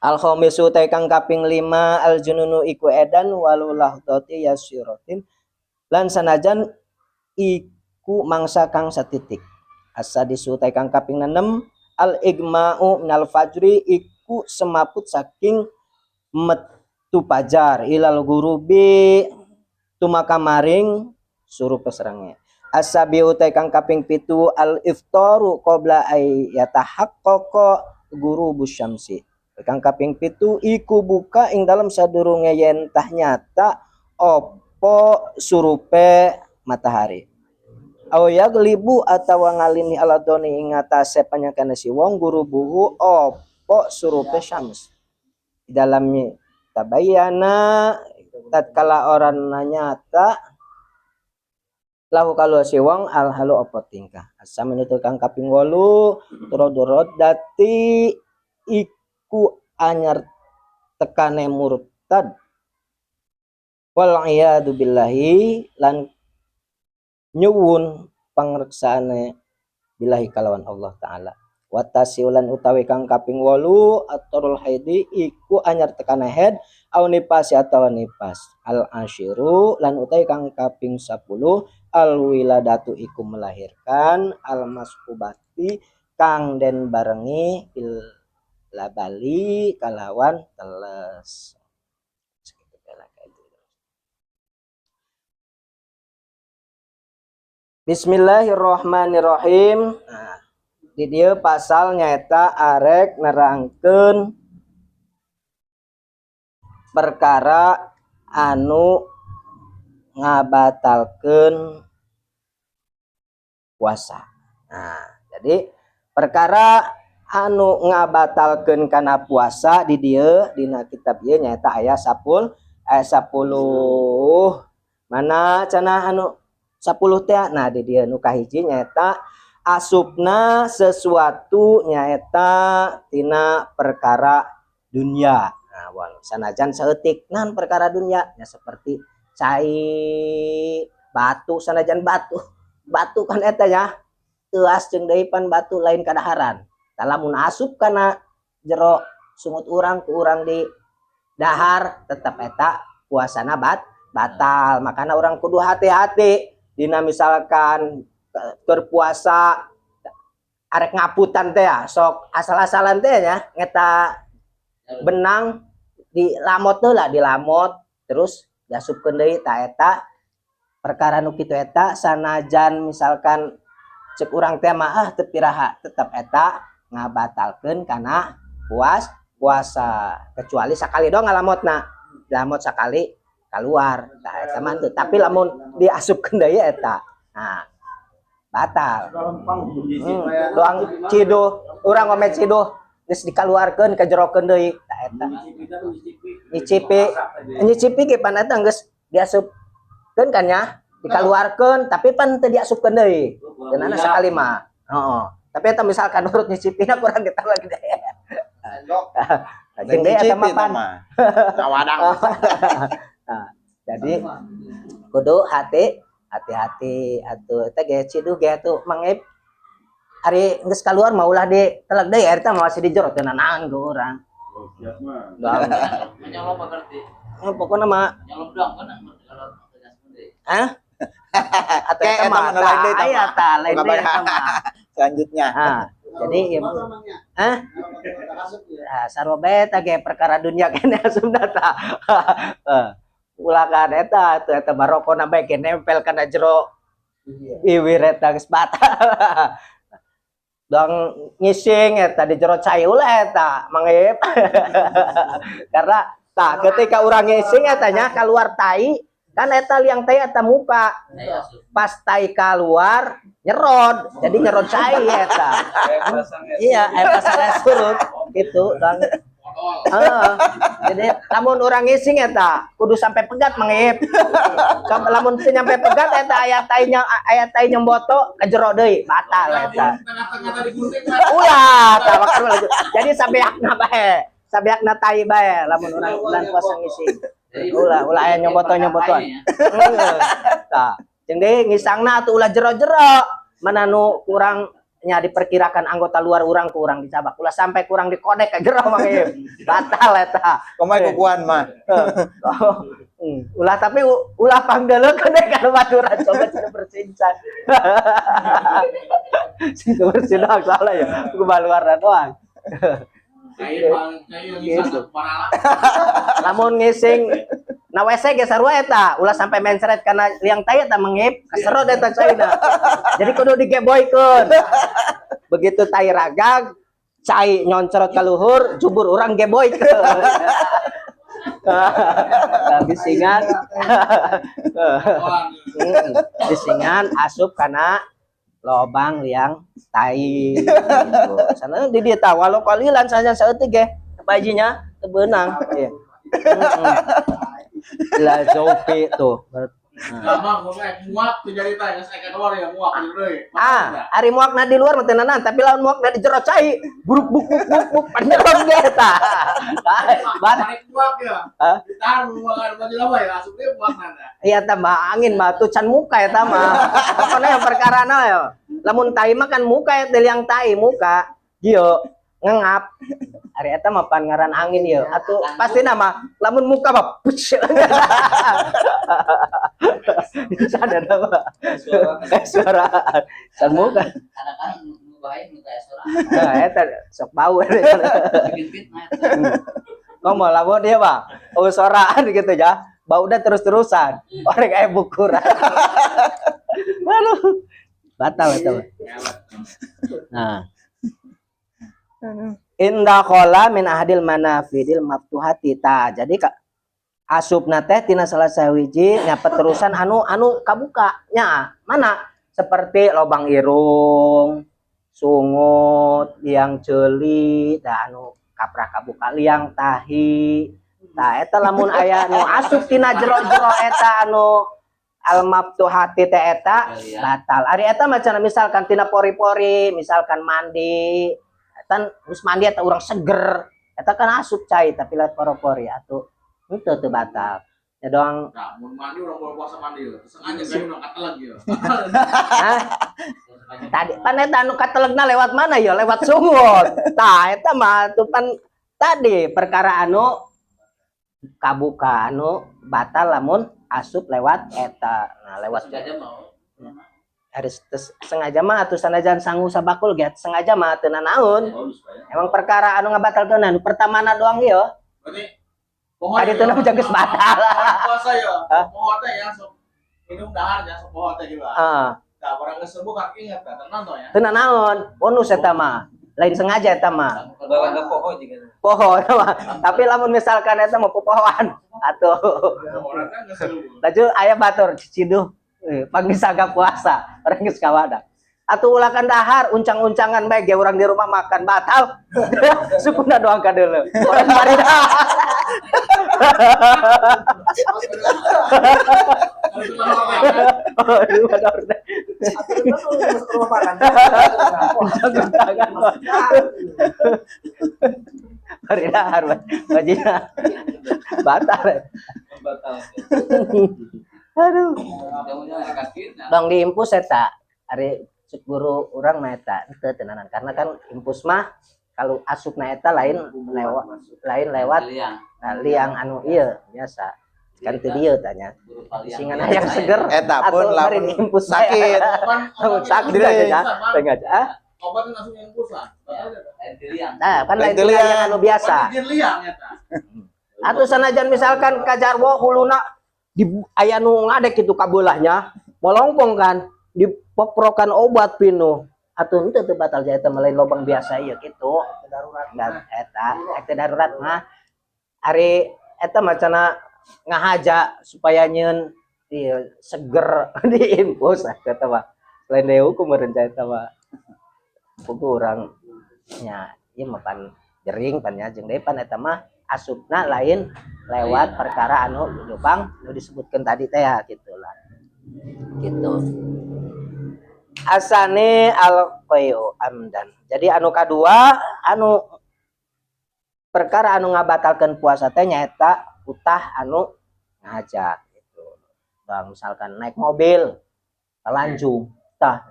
Al khamisu ta kang kaping 5 al jununu iku edan walu lahdati yasiratin lan sanajan iku mangsa kang satitik. Asadisu ta kang kaping 6 al igma'u minal fajri iku semaput saking metu pajar ilal gurubi tumaka maring suruh peserangnya. Asabiu ta kang kaping 7 al iftaru qabla ay yatahaqqaqa gurubu syamsi. Kang kaping 7 iku buka ing dalam sadurunge yen tah nyata opo surupe matahari. Aw yaglibu atawa ngalini ala doni ing ngatasé panyangkane si wong gurubuhu opo surupe syams. Dalam tabayyana tatkala orang nyata lahu kalau si wong al halu opo tingkah. Asam itu kang kaping 8 dati iku anyar tekane murtad wal iyadu billahi lan nyuwun pangreksaane billahi kalawan Allah taala. Watasiulan utawi kang kaping 8 aturul haidi iku anyar tekane head au nifasi atawa nifas. Al asyiru lan utawi kang kaping 10 al wiladatu iku melahirkan al mashubati kang den barengi bil labali kalawan teles. Bismillahirrahmanirrahim. Nah, di dieu pasal nyaeta arek nerangkeun perkara anu ngabatalkeun puasa. Nah, jadi perkara anu ngabatalkeun kana puasa di dieu dina kitab ieu nyaeta aya 10 mana cenah anu 10 teh. Nah di dieu nu kahiji nyaeta asupna sesuatu nyaeta tina perkara dunia. Nah, walau sanajan saeutik nan perkara dunia ya seperti cai batu, sanajan batu batu kan eta nya teuas jeung deui pan batu lain kadaharan. Lamun asup kana jero sungut urang ku urang di dahar tetep eta puasana batal. Makana urang kudu hati-hati dina misalkan berpuasa arek ngaputan teh ya sok asal-asalan teh nya ngeta benang dilamot heula, dilamot terus diasupkeun deui ta eta perkara nu kitu eta sanajan misalkan cek urang teh mah ah teu piraha tetep eta ngabatalkeun kana puasa kecuali sakali doang ngalamotna, lamot sakali keluar tah eta mah teu, tapi lamun diasupkeun deui eta nah batal. Doang ciduh urang ngome ciduh geus dikaluarkeun kajerokeun deui tah eta nyicipi ge pan eta geus diasupkeun kan nya dikaluarkeun tapi pan teu diasupkeun deui geunana sakali mah. Heeh, tapi eta misalkan urut nyicipina kurang kita lagi deh. Jeung deui eta mah pan kawadang. Nah, jadi kudu hati-hati atuh eta ge ciduh ge atuh mangep ari geus kaluar mah ulah di teleg deui eta mah masih di jero teu nanaon ku urang. Nyolong mah berarti. Pokona mah nyolong doang kan kalau hah? Atau eta mah lain deui aya ta lain deui eta mah. Selanjutnya. Ah, jadi hah? Ah, sarua bae eta ge perkara dunia kene asupna ta. Ulah kan eta atuh eta barokona bae ge nempel kana jero wiwir eta geus batal. Dong ngising eta di jero cai ulah eta mangep. Karena tah ketika urang ngising eta nya keluar tai kan eta liang tai eta muka. Pas tai keluar nyerod, jadi nyerod cai eta. Iya, pasang surut gitu dong. Jadi lamun urang ngising eta kudu sampai pegat mangep. Sampai lamun teu nyampe pegat eta aya tai nyomboto ka jero deui batal eta. Ulah tah makan ulah. Jadi sabeakna bae, sabeakna tai bae lamun urang bulan puasa ngising. Ulah ulah aya nyomboto-nyombotoan. Tah, jeung deui ngisangna atuh ulah jero-jero. Mana nu kurang nya diperkirakan anggota luar urang ku urang dicabak. Ulah sampai kurang dikodek ka jero mah batal eta. Kumaha kukuan mah. Ulah tapi ulah pangdeuleuk deh kana baturan coba cenah bersincan. Sing bersih doang salah ya. Ku baluarna doang. Gitu. Lamun ngising na WC ge sarua eta, ulah sampai mencret kana liang tai eta mengip, kaserot eta caina. Jadi kudu digeboykeun. Begitu tai ragag, Cai nyoncorot ka luhur, jubur urang geboy. Nah, bisingan. Bisingan asup kana lobang liang tai gitu. Sana di dia tahu walau qalilan saja saeutik ge bajinya teu beunang. Iya. La zopi tuh. Nah, Bang, ngomong muak tuh jadi teh, geus aya keluar ya muak deui. Ah, ari muakna di luar mah teu nanan, tapi lamun muakna di jero cai, buruk buk buk buk buk panjerong ge eta. Bat Tarik muak ya. Hah? Ditahan muak baju lama ya, langsung dia muak nana. Iya tambah angin mah tuh can muka eta mah. Pokoknya yang perkara na ya. Lamun tai mah kan muka ya liang tai muka. Gio ngengap. Ari eta mah pan ngaran angin ieu. Atuh pasti nama lamun muka mah push. Sadar apa? Suara. San muka. Kadang-kadang nu bahaya nu kayak suara. Nah, eta sok bau. Bikin fitnah eta. Ngomong lamun dia mah. Oh soraan gitu ya. Bau udah terus-terusan. Orang kayak bukuran. Aduh. Batal eta mah. Nah. In dakhala min ahadil manafidil maftuhati ta. Jadi ka asupna teh tina salah sahiji nya terusan anu anu kabuka nya mana seperti lobang irung, sungut, liang ceuli, tah anu kaprah kabuka liang tahi. Tah eta lamun aya nu asup tina jero-jero eta anu al maftuhati teh eta batal. Ari eta macam misalkan tina pori-pori, misalkan mandi, eta geus mandi eta urang seger, eta kan asup cai tapi lewat pori-pori atuh henteu teu batal. Ya doang. Nah, mun mandi urang bawa puasa mandi ya. Sengaja gaya urang kateleg ya. Hah? Tadi pan eta anu katelegna lewat mana ya? Lewat sungut. Tah eta mah tuh pan tadi perkara anu kabuka anu batal lamun asup lewat eta. Nah, lewat Sengaja mau. Harus sengaja mah atuh sanajan sangu sabakul ge sengaja mah teu nanaon. Emang perkara anu ngabatalkeun anu pertamana doang ieu. Berarti poho Tadi tuh nama geus batal. Puasa ya. Hah? Poho teh ya sok minum dahar ya sok poho teh juga. Heeh. Nah, orang geus sembuh kan ingat tah tenang toh ya. Teu nanaon, bonus eta mah. Lain sengaja eta mah. Barang poho juga. Poho eta mah. Tapi lamun misalkan eta mah popohoan atuh Orang kan geus sembuh. laju aya batur ciciduh pangisaga puasa orang geus kawadah. Atuh ulakan dahar uncang-uncangan bae ge urang di rumah makan batal. Sukuna doang ka deuleu. Orang bari dahar. Oh, di rumah dahar teh. Rumah makan. Uncang-uncangan. Bari dahar bajina. Batal. Batal. Aduh. Jangan-jangan kaki. Dong diimpus eta ari cek guru urang mah eta henteu tenanan karena kan impus mah kalau asupna eta lain lewat Liang. Nah, liang anu ieu biasa kan teu dieu tanya singan hayang seger Eta pun atuh bari lamun diimpus sakit. lamun sakit Diri. aja sengaja ah Obat langsung yang pusat. Liang. Nah kan Lain lain teu tina liang. liang anu biasa Liang eta. Atuh sanajan misalkan kajarwo huluna di aya nu ngadek kitu kabeulahnya molongpong kan dipoprokan obat pinuh atuh henteu teu batal ja eta mah lain lobang biasa ieu kitu Darurat. dan eta eta darurat mah ari eta mah cenah ngahaja supaya nyeun ieu seger diimpus eta mah lain deui hukum meureun eta mah pugu urang nya ieu mah pan jering pan nya jeung deui pan eta mah asupna lain lewat perkara anu lubang nu disebutkan tadi teh ya gitu lah gitu. Asane al qayu amdan. Jadi anu kadua anu perkara anu ngabatalkeun puasa teh nyaeta utah anu ngahaja gitu. Bang misalkan naik mobil lanjung tah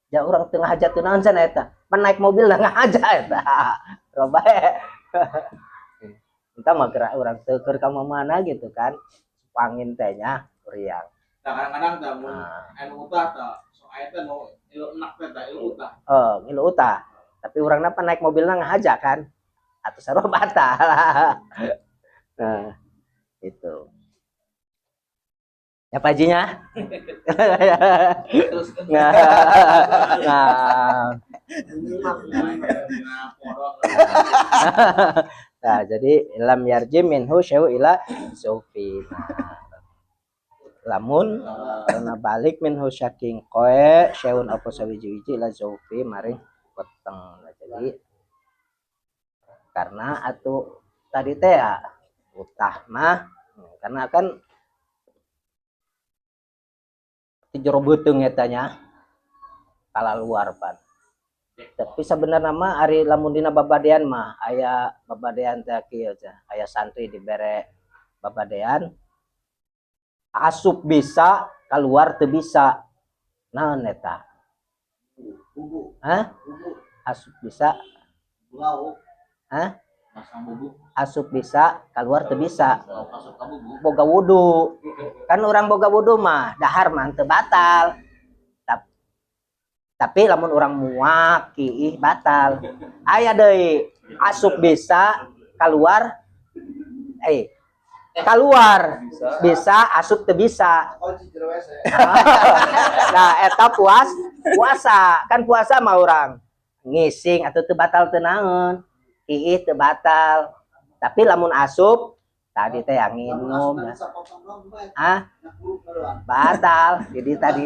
ja urang teu ngahaja teu naon cenah eta. Pan naik mobil lah ngahaja eta. Robae. Entah mah gerak urang teu keur ka mana gitu kan. Pangin teh nya uriang. Nah, kadang-kadang tah mun Nah. anu utah tah sok aya teh nu ilu enak teh tah ilu utah. Oh, ngilu utah. Tapi urangna pan naik mobilna ngahaja kan. Atau sarua batal. Nah, itu. Ya, Pak Haji nya. Nah, nah. Nah, podok. Nah, jadi lam yarji minhu syai'un ila jaufi. Nah, lamun karena balik minhu saking qai syai'un apa sawiji-wiji ila jaufi maring weteng. Nah, jadi karena atau tadi teh ya utah mah karena kan di jero beuteung eta nya kalaluar pan. Tapi sebenarnya mah ari lamun dina babadean mah aya babadean teh kieu teh, aya santri dibere babadean asup bisa, keluar teu bisa. Naon eta? Hah? Asup bisa. Hah? Masang bubuk. Asup bisa, keluar teu bisa. Masuk ke bubuk. Boga wudu. Kan orang boga wudu mah dahar mah teu batal. Tapi lamun orang muak kiih batal. Aya deui asup bisa, keluar keluar bisa, asup teu bisa. Nah, eta puasa kan, puasa mah orang ngising atau teu batal teu naon, kiih teu batal. Tapi lamun asup tadi teh yang nginum ah batal. Jadi tadi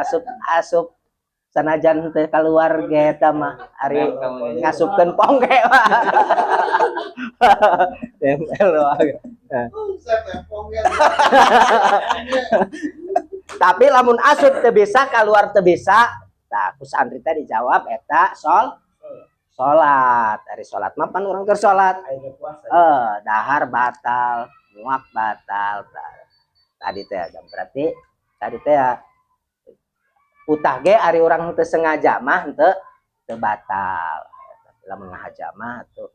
asup asup sanajan teu keluar ge eta mah ari ngasupkeun pongke mah tempel wae. Tapi lamun asup teu bisa, keluar teu bisa, tah ku santri teh dijawab eta salat. Ari salat mah pan urang keur salat. Dahar batal, muak batal. Tah, tadi teh berarti tadi teh ya utah ge ari urang teu sengaja mah teu teu batal. Lamun ngahaja mah tuh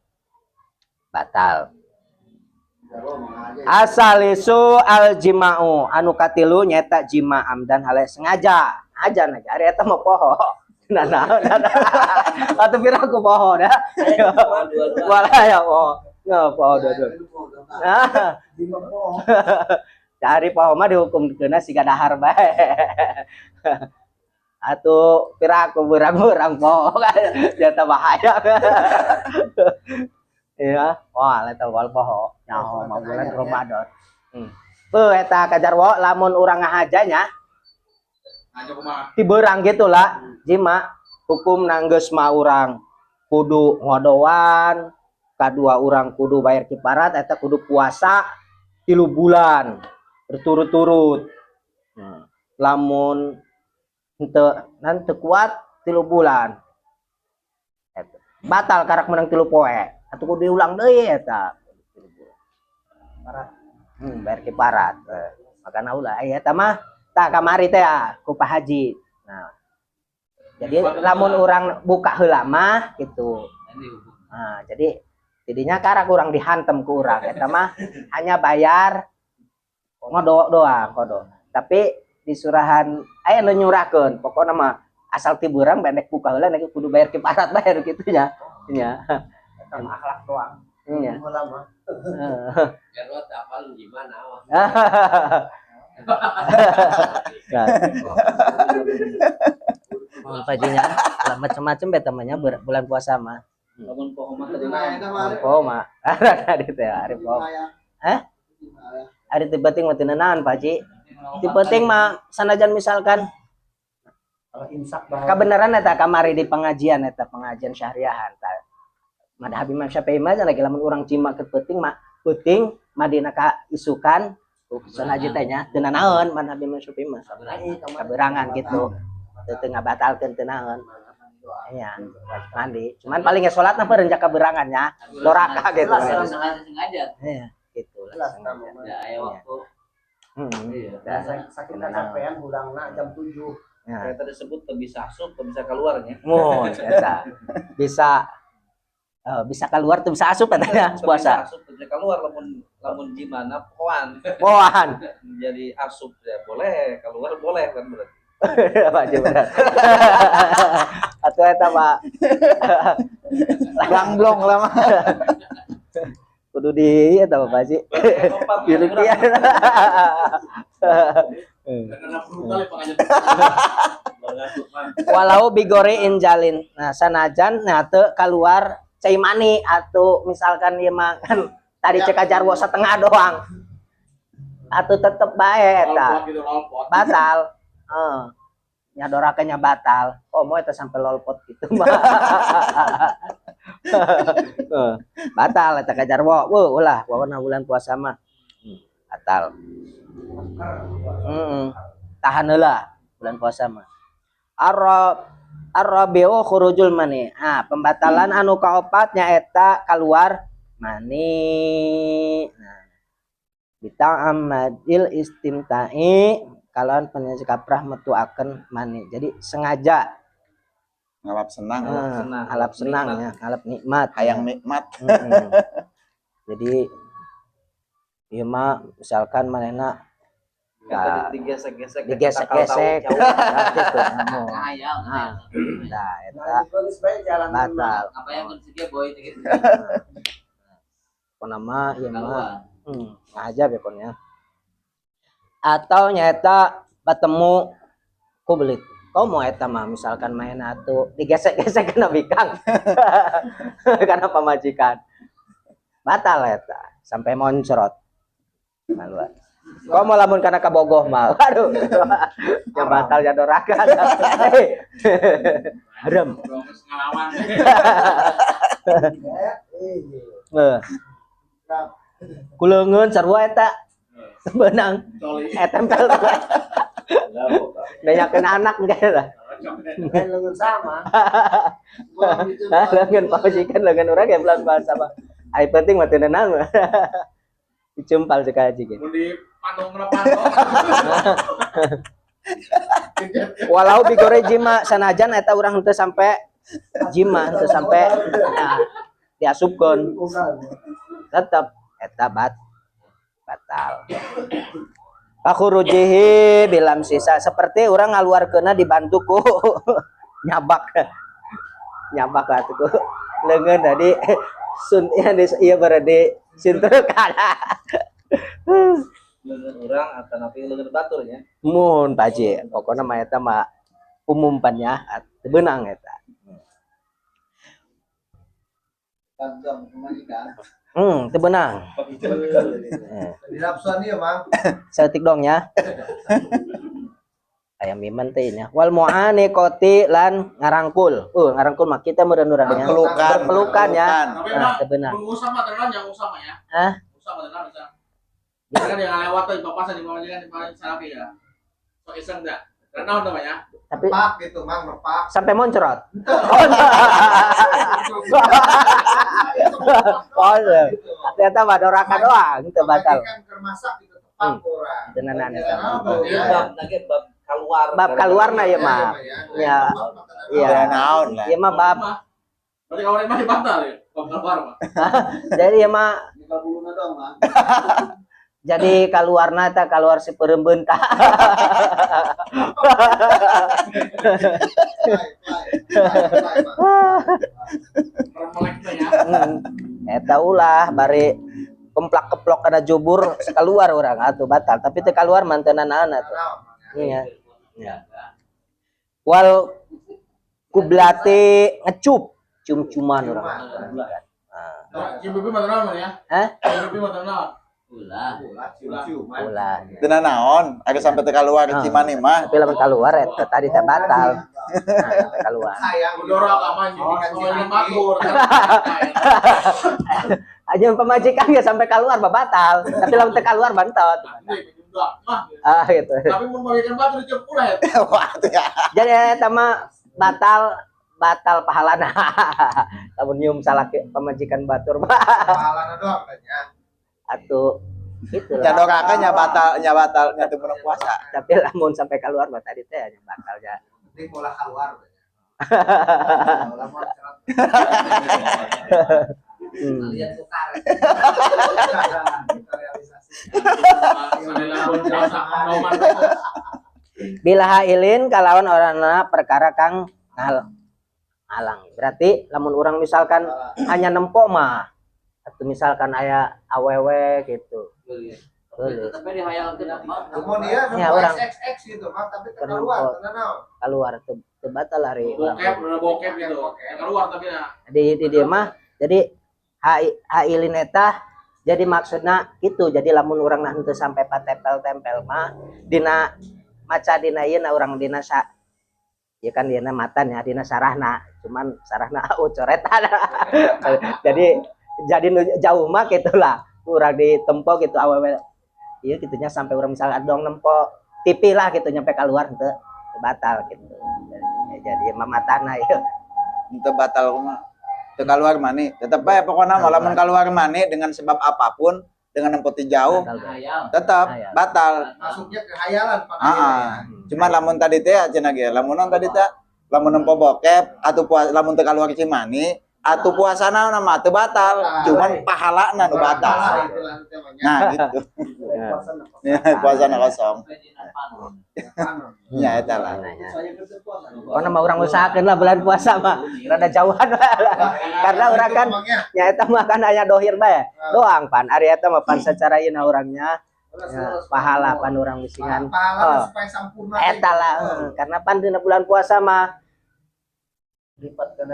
batal. Asalisu al jima'u, anu katilu nyeta jima amdan hale sengaja aja na ari eta mah poho. Nah, nah, nah, nah. Atuh pira aku poho dah. Wala ya poho. Nggak poho dua-dua. Nah. Cari poho mah dihukum kena siga dahar bae. Atuh pira aku berang-berang poho kan jata bahaya. Iya, wah eta wal poho. Nyaho mah bulan Ramadan. Beuh eta kajarwo lamun urang ngahajanya Ngajo kumaha? tiberang gitu lah jima hukum nanggeus mah urang kudu ngodoan, kadua urang kudu bayar kiparat, eta kudu puasa 3 bulan berturut-turut. Nah, lamun henteu nan teu kuat 3 bulan eta batal karak menang 3 poe atau kudu diulang deui eta 3 bulan. Bayar kiparat. Makana ulah aya eta mah tah kamari teh ah, ku Pak Haji. Nah, jadi lamun urang buka heula mah gitu. Nah, jadi jadinya karak urang dihantem ku urang eta mah hanya bayar ngodo doang kodo. Tapi di surahan aya nu nyurahkeun pokokna mah asal ti beurang bendek buka heula nek kudu bayar kiparat bayar kitu nya. Nya. Sama akhlak doang. Nya. Lama. Heeh. Apal gimana? Nah. Oh, pajinya lah macam-macam beta mah nya bulan puasa mah. Lamun poho mah tadi mah. Poho mah. Tadi teh ari poho. Hah? Ari ti penting mah teu naon, Pak Haji. Ti penting mah sanajan misalkan Kalau imsak bahaya. Kebenaran eta kamari di pengajian eta pengajian syahriahan ta. Madhab Imam Syafi'i mah lagi lamun urang jima ke peuting mah peuting madina ka isukan sanajan teh nya teu nanaon madhab Imam Syafi'i mah. Kaberangan gitu. Teu teu ngabatalkeun teu naon. Iya, wajib mandi. Cuman paling ya salatna beureun kaberangan nya, doraka gitu. Sengaja sengaja. Iya, gitu lah. Sengaja. Ya aya waktu. Iya. Saking kecapean hulangna jam 7. Ya. Kayak tadi sebut teu bisa asup, teu bisa keluarnya. Mun eta. Bisa bisa keluar tuh bisa asup katanya Teu puasa. bisa asup, teu bisa keluar lamun lamun gimana poan. Poan. Jadi asup ya boleh, keluar boleh kan berarti. Pak Haji benar. Atau eta Pak Blong lah mah. Kudu di eta Pak Haji. Dirukiah. Karena brutal ya pengajian. Walau bighairi inzalin. Nah, sanajan nah teu keluar cai mani atau misalkan ieu mah kan tadi cek jarwo setengah doang. Atau tetep bae eta. Lolpot gitu, lolpot. Batal. Heeh. Nya dorakannya batal. Oh, mau eta sampai lolpot gitu mah. Heeh. Batal eta ka jarwo. Weuh, ulah pokona bulan puasa mah. Batal. Heeh. Tahan heula bulan puasa mah. Arrabi'u khurujul mani. Ah, pembatalan anu kaopat nyaeta keluar mani. Nah, bita'ammudil istimta'i kalawan penyaji kaprah metuaken mani. Jadi sengaja Ngalap senang. Senang, alap senang ya, alap nikmat. Hayang nikmat. Jadi ieu mah misalkan manehna Kan tadi digesek-gesek. Digesek-gesek Tahu. gitu. Hayang. Nah, nah eta batal. Apa yang konsepnya boy gitu. Pokona mah ieu mah ngajab ya pokoknya. Atau nyaeta batemu kubelit. Kau mau eta mah misalkan main atuh digesek-gesek kana bikang. Karena pamajikan. Batal eta sampai moncrot. Maluan. Kau mau lamun kana kabogoh mah. Aduh. Ya batal ya doraka. Haram. Dong, ngelawan. Eh. Kuleungeun sarua eta. Beunang. Coli. Eh tempel. Nanyakeun anak enggak lah. Lengan sama. Hah, leungeun pamajikan leungeun urang ya bulan puasa mah. Ari penting mah teu naon. Dicumpal sekali gitu. Mau di patung kena patung. Walau bighairi jima sanajan eta urang henteu sampai jima henteu sampai nah, diasupkeun tetep eta batal. Fakhurujihi bilam sisa seperti orang ngaluarkeunna dibantu ku nyabak nyabak lah tuh ku leungeun tadi sun ya di ieu berarti sinter kana. Lengan orang atau napi lengan batur ya. Mun Pak Haji, pokoknya mah eta mah umum pan nya teu beunang eta. Tanggam pemajikan. Teu beunang. Di nafsuan ieu, Mang. Saeutik dong ya. Aya miman teh nya. Wal mu'aniqati lan ngarangkul. Ngarangkul mah kita meureun urang nya. Berpelukan. Berpelukan ya. Tapi Nah, emang teu beunang. mun usah mah tenang yang usah mah ya. Hah? Usah mah tenang bisa. Kan yang lewat tuh bapak di bawah di bawah salaki ya. So iseng enggak? Tenang namanya. Tapi Pak gitu, Mang, merpak. Sampai moncrot. Oh, oh, ternyata mah doraka doang teu batal. Pamajikan keur masak gitu tepak urang. Tenanan eta mah. Ya, Bab nage bab keluar. Bab keluarna ya mah. Ya. Iya. Ya naon lah. Ieu mah bab Berarti kawan mah batal ya. Bab keluar mah. Jadi ieu mah Nyekel buluna doang, Mang. Jadi kaluarna eta keluar si peureum beunta. Fly, fly, fly, fly, Mang. Melek tuh ya. Eta ulah bari kemplak keplok kana jubur keluar urang atuh batal tapi teu keluar mantenan atuh. Naon, Mang. Iya. Ya. Wal kublate ngecup cium-ciuman urang. Nah. Cium pipi mah tenang ya. Hah? Cium pipi mah tenang. Ulah. Ulah cium-ciuman. Ulah. Teu naon, agak sampai teu keluar Ah. cimani mah. Tapi lamun keluar eta tadi teh batal. Nah, teh keluar. Sayang. Dorok apa sih? Oh, Soalnya batur. Aja pemajikan ya sampai keluar mah batal. Tapi lamun teu keluar bantot. Ah gitu. Tapi mun bagikan batur dicium ulah ya. Wah, tuh ya. Jadi eta mah batal batal pahalana. Lamun nyium salaki pemajikan batur mah Pahalana doang kan ya. atuh gitu Nya lah. doraka nya batal nya batal nya teu meunang puasa. Tapi lamun sampai keluar mah tadi teh nya batal ya. Penting ulah keluar. Ulah moncrot. Lihat sukar. Kita realisasi. Puasa kondoman. Bila hailin kalawan orangna perkara kang ngalang. Berarti lamun orang misalkan hanya nempo mah Atau misalkan aya awewe gitu. Geulis. Tapi dihayalkeun apa? Namun dia Ya, nemu orang. XXX gitu mah tapi Karena keluar kok- tenang naon. Keluar teu teu batal ari urang. Bokep, udah bokep gitu. Yang keluar tapi nah. Di dieu mah jadi hailin eta jadi maksudna itu, jadi lamun urang nah henteu sampai patempel-tempel mah dina maca dina ieu na urang dina sa ya kan dina matan ya, dina sarahna, cuman sarahna au coretan, jadi nu jauh mah gitulah urang ditempo gitu awewe ieu gitunya, sampai urang misalnya dong nempo TV lah gitu, nyampe keluar henteu teu batal gitu. Jadi mamatana ieu. Henteu batal kumaha? Teu keluar mani. Tetep bae pokoknya mah lamun keluar mani dengan sebab apapun, dengan nempo ti jauh, Batal. Tetap Hayal. Batal. Masuknya ke hayalan Pak. Ah, ah. Cuman lamun tadi teh cenah ge, lamun non tadi teh lamun nempo bokep atau puas, lamun teu keluar cimani atau puasana mah teu batal, cuman pahalana nu batal. Nah, gitu. Ya, puasana kosong. Ya eta lah. Pokoknya mah urang usahakeun lah bulan puasa mah rada jauhan lah. Karena urang kan ya eta mah kan aya dohir bae. Doang pan ari eta mah pan secara ieu urangnya ya, pahala pan urang bisingan. Pahala Oh. supaya sempurna. Eta lah karena pan dina bulan puasa mah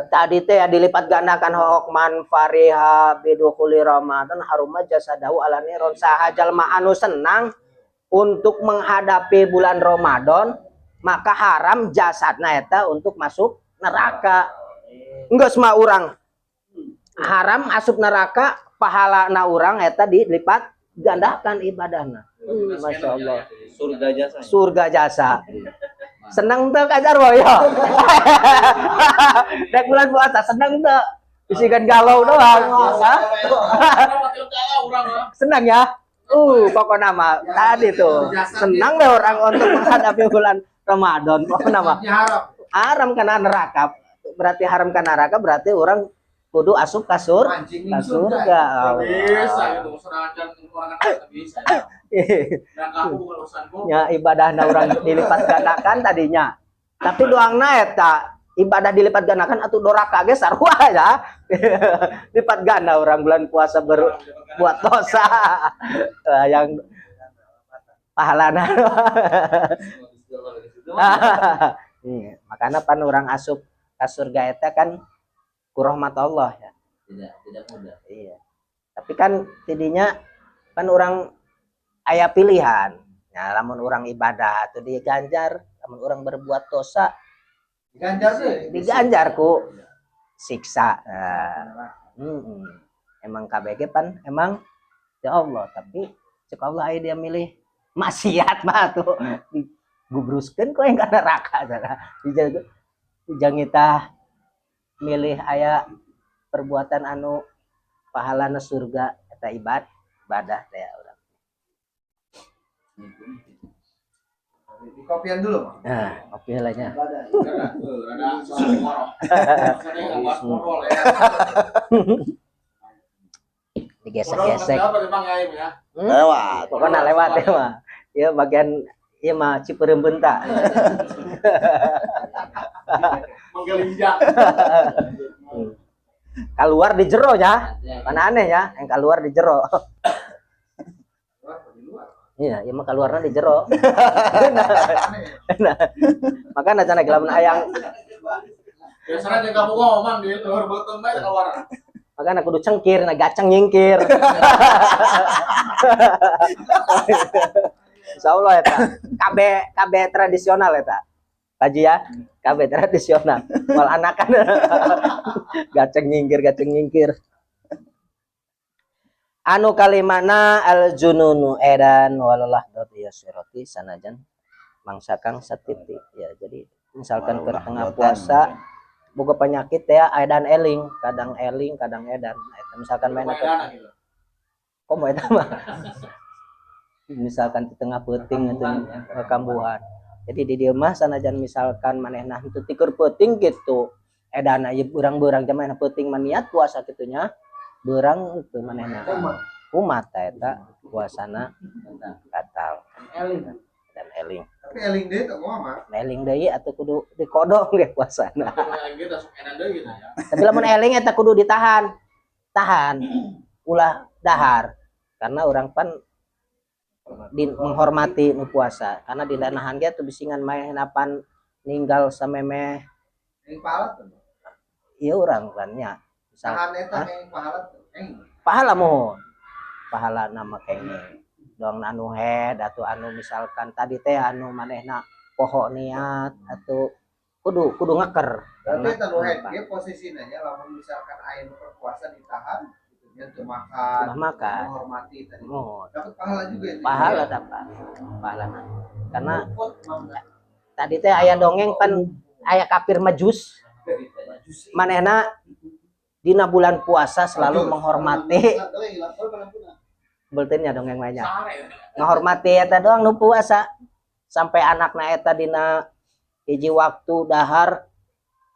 tadi teh ya dilipat gandakan hook man fariha bidukhuli Ramadan haruma jasadahu ala niron, saha jalma anu senang untuk menghadapi bulan Ramadan maka haram jasadna eta untuk masuk neraka. Geus mah urang haram asup neraka, pahala na urang eta dilipat gandakan ibadahna. Masya Allah. Surga jasa. Surga jasa. Seneng tuh Kak Jarwo ya. Dek bulan puasa seneng tuh. Bisikan galau doang. Hah? Senang ya? Pokoknya mah tadi tuh senang deh orang untuk menghadapi bulan Ramadan. Pokoknya mah Haram. Haram kena neraka. Berarti haram kena neraka, berarti orang kudu asup kasur Mancing ke surga. surga. Bisa gitu, serangan orang kan bisa. Dan aku bukan urusanku. Ya ibadahna orang dilipat gandakan tadinya. Tapi doangna eta ibadah dilipat gandakan atau doraka ge sarua ya. Lipat ganda orang bulan puasa berbuat dosa. Eh, yang pahalana. Iya, makanya pan orang asup ka surga eta kan ku rahmat Allah ya. Tidak, tidak mudah. Iya. Tapi kan tidinya kan orang aya pilihan. Ya, lamun orang ibadah atau diganjar, lamun orang berbuat dosa Diganjar deh. Diganjar ku siksa. Nah, Emang KBG pan emang ya Allah, tapi cek Allah aya dia milih maksiat mah tuh gubruskeun ku yang ka neraka sana. Dijang kita milih aya perbuatan anu pahalana surga eta ibadah teh urang. Di kopian dulu, Mak. Nah, oke lah nya. Rada soal modal ya. Digesek-gesek. Apa memang ya, ya? Hmm? Lewat. Pokoknya lewat ya mah. Ya bagian ieu mah Cipeureum Beunta. Menggelinjang. Keluar di jero ya. Mana aneh ya, yang keluar di jero. Luar, di luar. Iya, ieu mah keluarnya di jero. Aneh. Nah, makanya cenah lamun hayang Biasanya jaga buka ngomong di luar beuteung bae keluar. Makanya kudu cengkir, nah gaceng nyingkir. Insyaallah eta. KB KB tradisional eta. Haji ya, KB tradisional. Mal anakan. Gaceng nyingkir, gaceng nyingkir. Anu kalimana al jununu edan walalah yasirati sanajan mangsa kang satitik ya. Jadi misalkan ke tengah puasa boga penyakit ya, edan eling, kadang eling kadang edan. Nah, eta misalkan main Edan gitu. Kok mau eta mah misalkan di tengah peuting atau kambuhan, jadi di dieu mah sanajan misalkan manehna henteu tikur peuting gitu edan ieu beurang-beurang zaman peuting mah niat puasa kitu nya, beurang itu manehna kumat eta puasana batal dan eling. Tapi eling deh tuh kok mah. Eling deui atuh kudu dikodong ge puasana. Tapi eling gitu langsung edan deui gitu ya. Tapi lamun eling eta kudu ditahan, tahan. Ulah dahar karena orang pan di, menghormati nu puasa karena dina nahan ge tuh bisingan manehna pan ninggal samemeh. Yang pahala tuh. Ieu urang kan nya misal. Tahan eta Hah? yang pahala tuh. Eng. Pahala, mohon pahala nama kenging dong anu head atau anu misalkan tadi teh anu manehna poho niat atau kudu kudu ngeker. Berarti eta nu head Karena- ge posisinya nya lamun misalkan aya nu berpuasa ditahan gitu nya teu makan, Ulah makan. Menghormati tadi. Mohon. Dapat pahala juga itu. Pahala, dapat pahala, karena tadi teh aya dongeng pan aya kafir Majus, manehna dina bulan puasa selalu menghormati beltennya dongeng banyak Sare. menghormati eta doang nu puasa sampai anakna eta dina hiji waktu dahar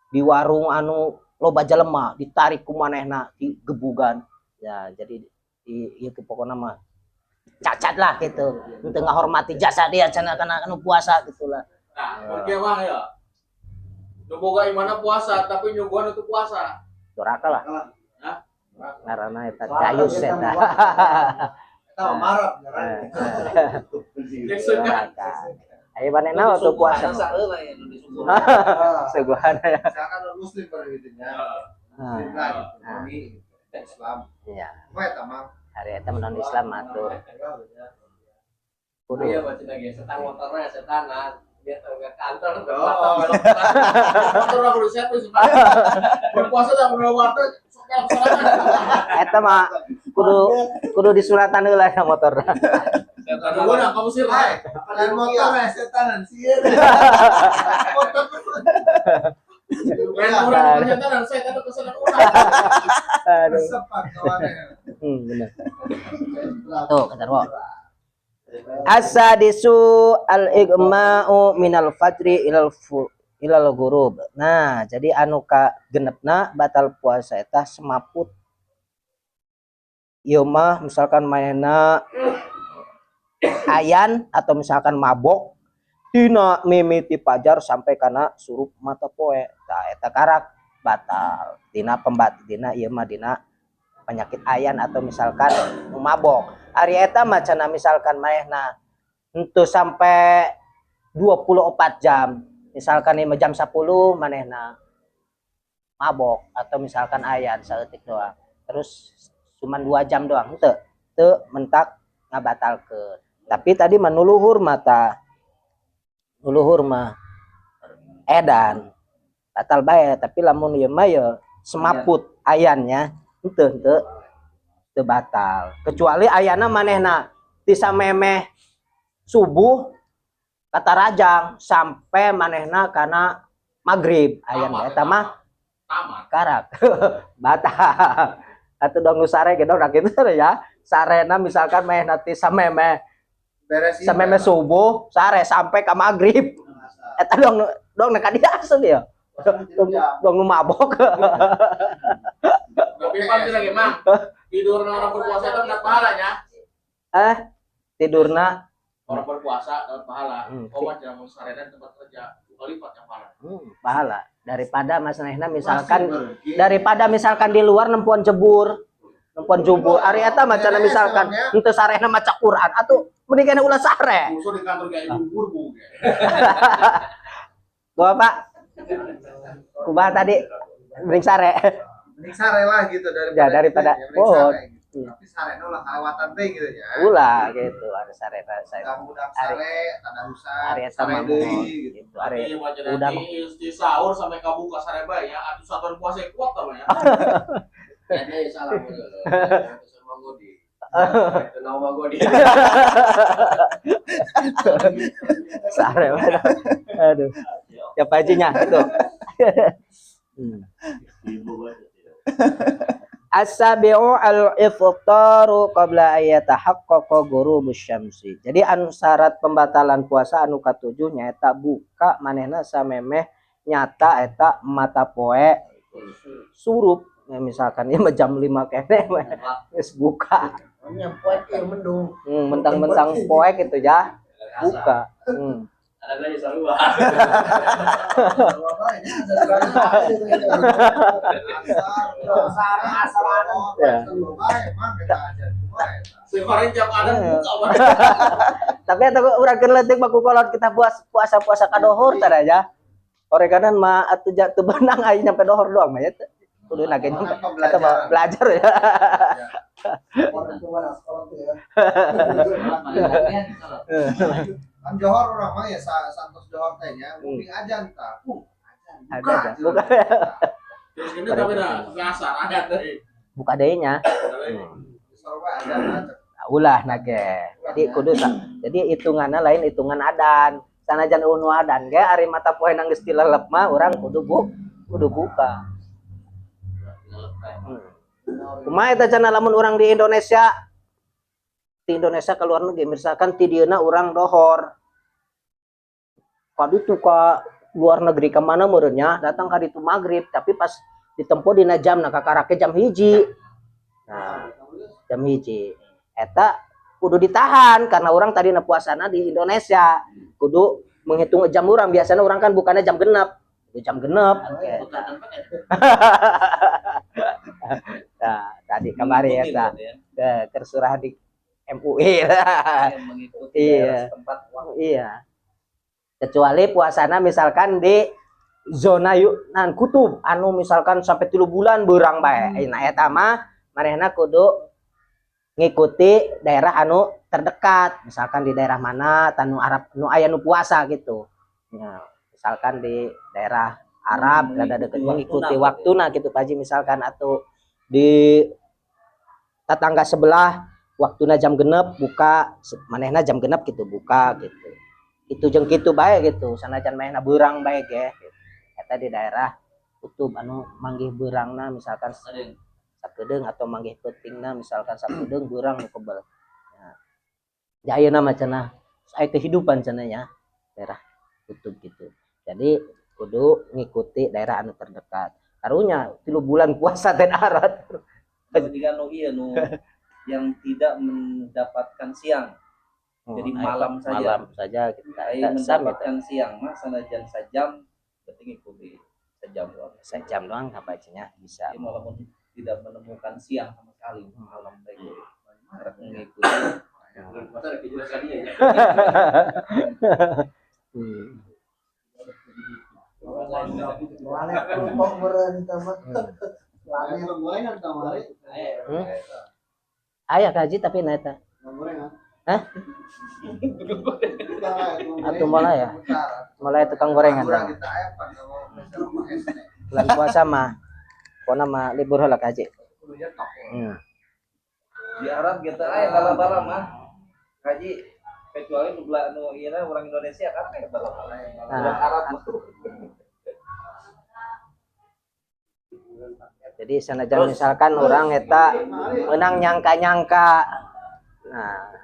di warung anu loba jelema ditarik ku manehna digebugan ya. Jadi di ieu ke pokona mah cacat lah gitu untuk ngahormati jasa dia cenah kana anu puasa gitulah. Nah, pergi bang ya. Nu boga imana puasa tapi nyuguhan untuk puasa. Doraka lah. Hah? Ngaranna eta dayus eta. Eta mah marah ngaran. Maksudnya Doraka ayo manehna waktu puasa Ah, suguhan ya. misalkan non muslim pada gitu nya. Ah, Muslim lah gitu, Ah. Noni gitu. Islam. Iya. Apa eta mah? Hari eta non Islam atuh kudu. Iya, baca lagi setan motornya setanan. Dia tahu ke kantor. Oh. Motor aku udah servis. Berpuasa dah udah waktu sok sorangan. Eta mah kudu kudu disuratan heula ka motor. Aduh, gua kamu sih. Hai, lain motor ya setanan sih. Motor. Lain orang ternyata dan saya kata pesanan orang. Aduh. Resep pak kawannya. Bener. Tuh, kata Wo. As-sadisu al-igma'u minal fajri ilal ilal ghurub. Nah, jadi anu ka genepna batal puasa eta semaput. Ieu mah misalkan manehna ayan atau misalkan mabok tina mimiti pajar sampai kana surup mata poe. Tah, eta karak batal. Dina pembat dina ieu mah dina penyakit ayan atau misalkan nu mabok. Ari eta mah cenah misalkan manehna henteu sampai 24 jam. Misalkan ieu mah jam 10 manehna mabok atau misalkan ayan saeutik doang. Terus cuman 2 jam doang henteu teu mentak ngabatalkeun. Tapi tadi mah nu luhur mata nu luhur mah edan batal bae, tapi lamun ieu mah ye semaput ayannya henteu henteu teu batal kecuali ayana manehna ti samemeh subuh kata rajang sampai manehna kana maghrib ayan. Tamat, eta mah tamat. Karak batal atau dong nu sare gitu nah gitu ya sarena misalkan manehna ti samemeh Beres ini, samemeh Pak. subuh sare sampai ke maghrib eta dong dong ka dia asli ya dong dong nu mabok. Tapi pasti lagi mang. Tidur orang berpuasa itu dapat pahalanya. Eh, tidurna. Orang berpuasa dapat pahala. Oh, jangan mau sarena di tempat kerja. Dua kali lipat yang pahala. Pahala daripada mas manehna misalkan Masih bergi. daripada misalkan di luar nempuan jebur nempuan jubur ari eta mah cenah misalkan henteu sarehna maca Quran atuh mending ulah sare. Musuh di kantor kayak bubur bu. Gua Pak kumaha tadi, mending sare? Mending sare lah gitu daripada Ya, daripada- gitu ya, mending oh. sare gitu. Iya. Tapi sare ulah kalewatan teh gitu ya. Ulah gitu ada sare saya. Udah sare, tadarusan, Ari eta sare mah deui mohon gitu. gitu ari Iya, wajah udah nanti di sahur sampai kabuka sare bae ya. Atuh satuan puasa yang kuat tau ya. Ini salah dulu. Sama Godi. Itu nama Godi. Sare mana aduh ya Pak Haji-nya itu. As-sabi'u al-iftaru qabla an yatahaqqaqa ghurubus syamsi. Jadi anu syarat pembatalan puasa anu katujuh nyaeta buka manehna samemeh nyata eta mata poe surup. Ya, misalkan ya jam 5 kene geus buka. Poek ya mendung. Mentang-mentang poek itu ya buka. Ada lagi sarua. Ya. Sekarang jam ada buka bae. Tapi eta urang keur leutik mah ku kolot kita puasa-puasa ka dohor tara aja. Ore kanan mah atuh teu beunang aya nyampe dohor doang mah ya teu. Kudu na ge nyampe. Eta mah belajar ya. Orang tua sekolah tuh ya. Kan Johor orang mah ya santos Johor teh nya, mungkin aja entah. Ada Buka. aja. Buka. Terus ini tapi dah ngasar ada teh. Buka deui nya. Sarua aja. Ulah na ge. Jadi kudu jadi hitunganna lain hitungan adan. Sanajan euweuh nu adan ge ari mata poe nang geus tilelep mah urang kudu kudu buka. Kumaha eta cenah lamun urang di Indonesia? Di Indonesia ke luar negeri misalkan ti dieuna urang dohor. Ka ditu ka luar negeri ka mana meureun nya datang ka ditu maghrib tapi pas ditempo dina jam nah kakarake jam 1. Nah, jam 1. Eta kudu ditahan karena orang tadi puasana di Indonesia kudu menghitung jam orang, biasanya orang kan bukannya jam genep. Kudu jam genep. Oke. Nah, tadi kemarin ya, tersurah di MUI. Mengikuti Iya. daerah setempat. Iya. Kecuali puasana misalkan di zona yuk nan kutub anu misalkan sampai 3 bulan beurang bae. Nah, eta mah manehna kudu ngikuti daerah anu terdekat, misalkan di daerah mana tanu Arab nu aya nu puasa gitu. Ya, misalkan di daerah Arab rada deket mengikuti waktuna gitu Pak Haji, misalkan atau di tetangga sebelah waktuna jam 6 buka, manehna jam 6 gitu buka gitu. Itu jeung kitu bae gitu, sanajan manehna beurang bae ge gitu. Eta di daerah kutub anu manggih beurangna misalkan sakedeung atau manggih peutingna misalkan sakedeung beurang nu kebel. Nah, ya ayeuna mah cenah aya kehidupan cenah nya daerah kutub gitu. Jadi kudu ngikuti daerah anu terdekat. Karunya 3 bulan puasa teh darat. Jika nu iya nu yang tidak mendapatkan siang. Jadi Oh, malam saja. Malam saja kita Ai kita sam eta. mendapatkan siang mah sanajan sajam berarti ngikuti sejam doang. Sejam doang apa nya bisa. Jadi walaupun tidak menemukan siang sama sekali malam teh mengikuti. Masa ada kejelasan dia ya. Walet kelompok meureun tah mah. Walet gorengan kamari. Aya kaji tapi na eta. Gorengan. Hah? Atuh mulai ya? Mulai tukang gorengan. Kurang Tah. kita aya pan ngomong Bulan puasa mah pokona mah libur heula kaji. Kudunya tok. Di Arab gitu aya bala-bala mah. Kaji kecuali nu nu ieu orang Indonesia kan kayak bala-bala. Nah. Orang Arab mah. Jadi sanajan misalkan orang eta menang nyangka-nyangka. Nah,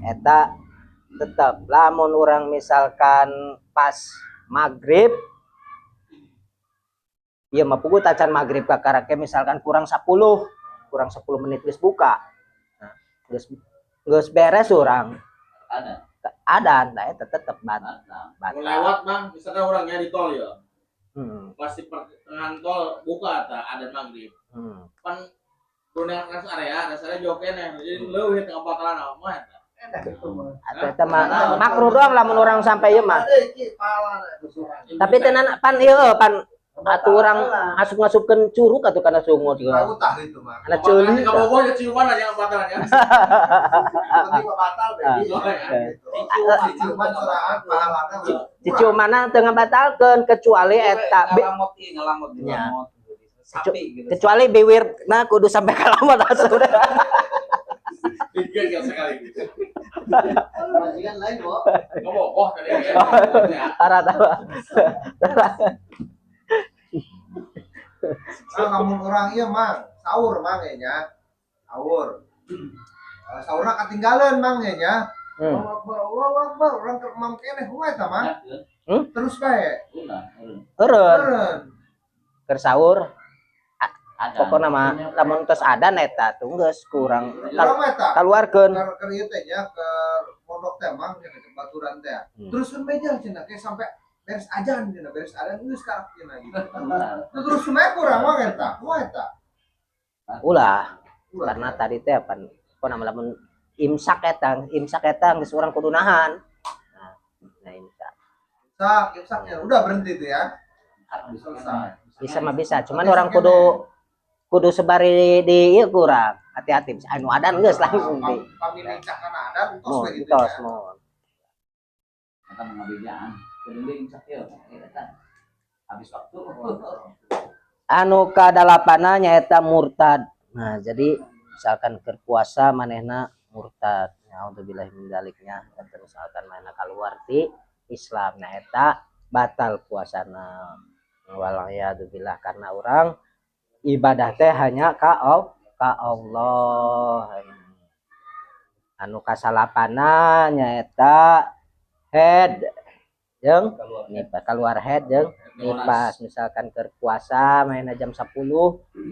eta tetap lamun orang misalkan pas maghrib ieu mah puguh tacan maghrib kakarake misalkan kurang 10 kurang 10 menit geus buka. Nah, geus geus beres urang. Ada. Ada, nah eta tetep Batal. batal. Lewat bang, misalkan orangnya di tol ya, pasti pertengahan tol buka ta ada maghrib. Pan dunia rest area, rest area jauh keneh, jadi leuwih tengah bakalan apa mah eta. Enak itu mah. Atau eta mah makruh doang lamun orang sampai ieu mah. Ada iki pala Tapi tenan pan ieu pan atuh urang asup-ngasupkeun curug atuh kana sumur juga. Utah itu mah. Ana ceuli. Kamu bawa ya ciuman aja yang batalan ya. Tapi mah batal baby. Oh, ya. Gitu. Ciuman sorangan pahalana. Ciumana teu ngabatalkeun kecuali eta Ngalamot ieu ngalamot Nya. ngalamot. Sapi gitu. Kecuali biwir nah kudu sampai kalamot asup. Tiga gak sekali gitu. Majikan lain kok. Kamu oh tadi. Ya. Parah tahu. Nah, lamun orang ieu mang, sahur mang ya nya. Sahur. Sahurna ketinggalan mang ya nya. Allah Akbar, Allah Akbar, orang keur mam keneh kumaha eta mang? Terus bae. Eureun Eureun. keur sahur Ada. pokona mah lamun tos adan eta tuh geus kurang Urang mah eta. kaluarkeun. Keur keur ieu teh nya keur pondok teh, Mang, cenah cek baturan teh. Hmm. Terus kan beja cenah kayak sampai beres ajan cenah, beres ajan geus karak cenah gitu. Terus bae kurang mah eta. Kumaha eta? Ulah. Ulah. Karena tadi teh apa apa nama, lamun imsak eta, imsak eta geus urang kudu nahan. Nah, imsak. Imsak, imsaknya udah berhenti tuh ya. Selesai. Bisa mah bisa, cuman urang kudu kudu sebari di ieu, kurang hati-hati anu adan geus langsung di Pami lincah kana adan tos Mohon, we gitu tos ya. Mohon. Maka mengabejaan. Keliling sakit. Eta. Habis waktu. Anu kadalapana nyaeta murtad. Nah, jadi misalkan keur puasa manehna murtad, naudzubillah min dzaliknya, atau misalkan manehna keluar ti Islam, nah eta batal puasana, waliyadzubillah, karena urang ibadah teh hanya ka Allah. Anu kasalapana nyaeta haid jeung nifas, keluar haid jeung nifas. Misalkan keur puasa mainna jam 10,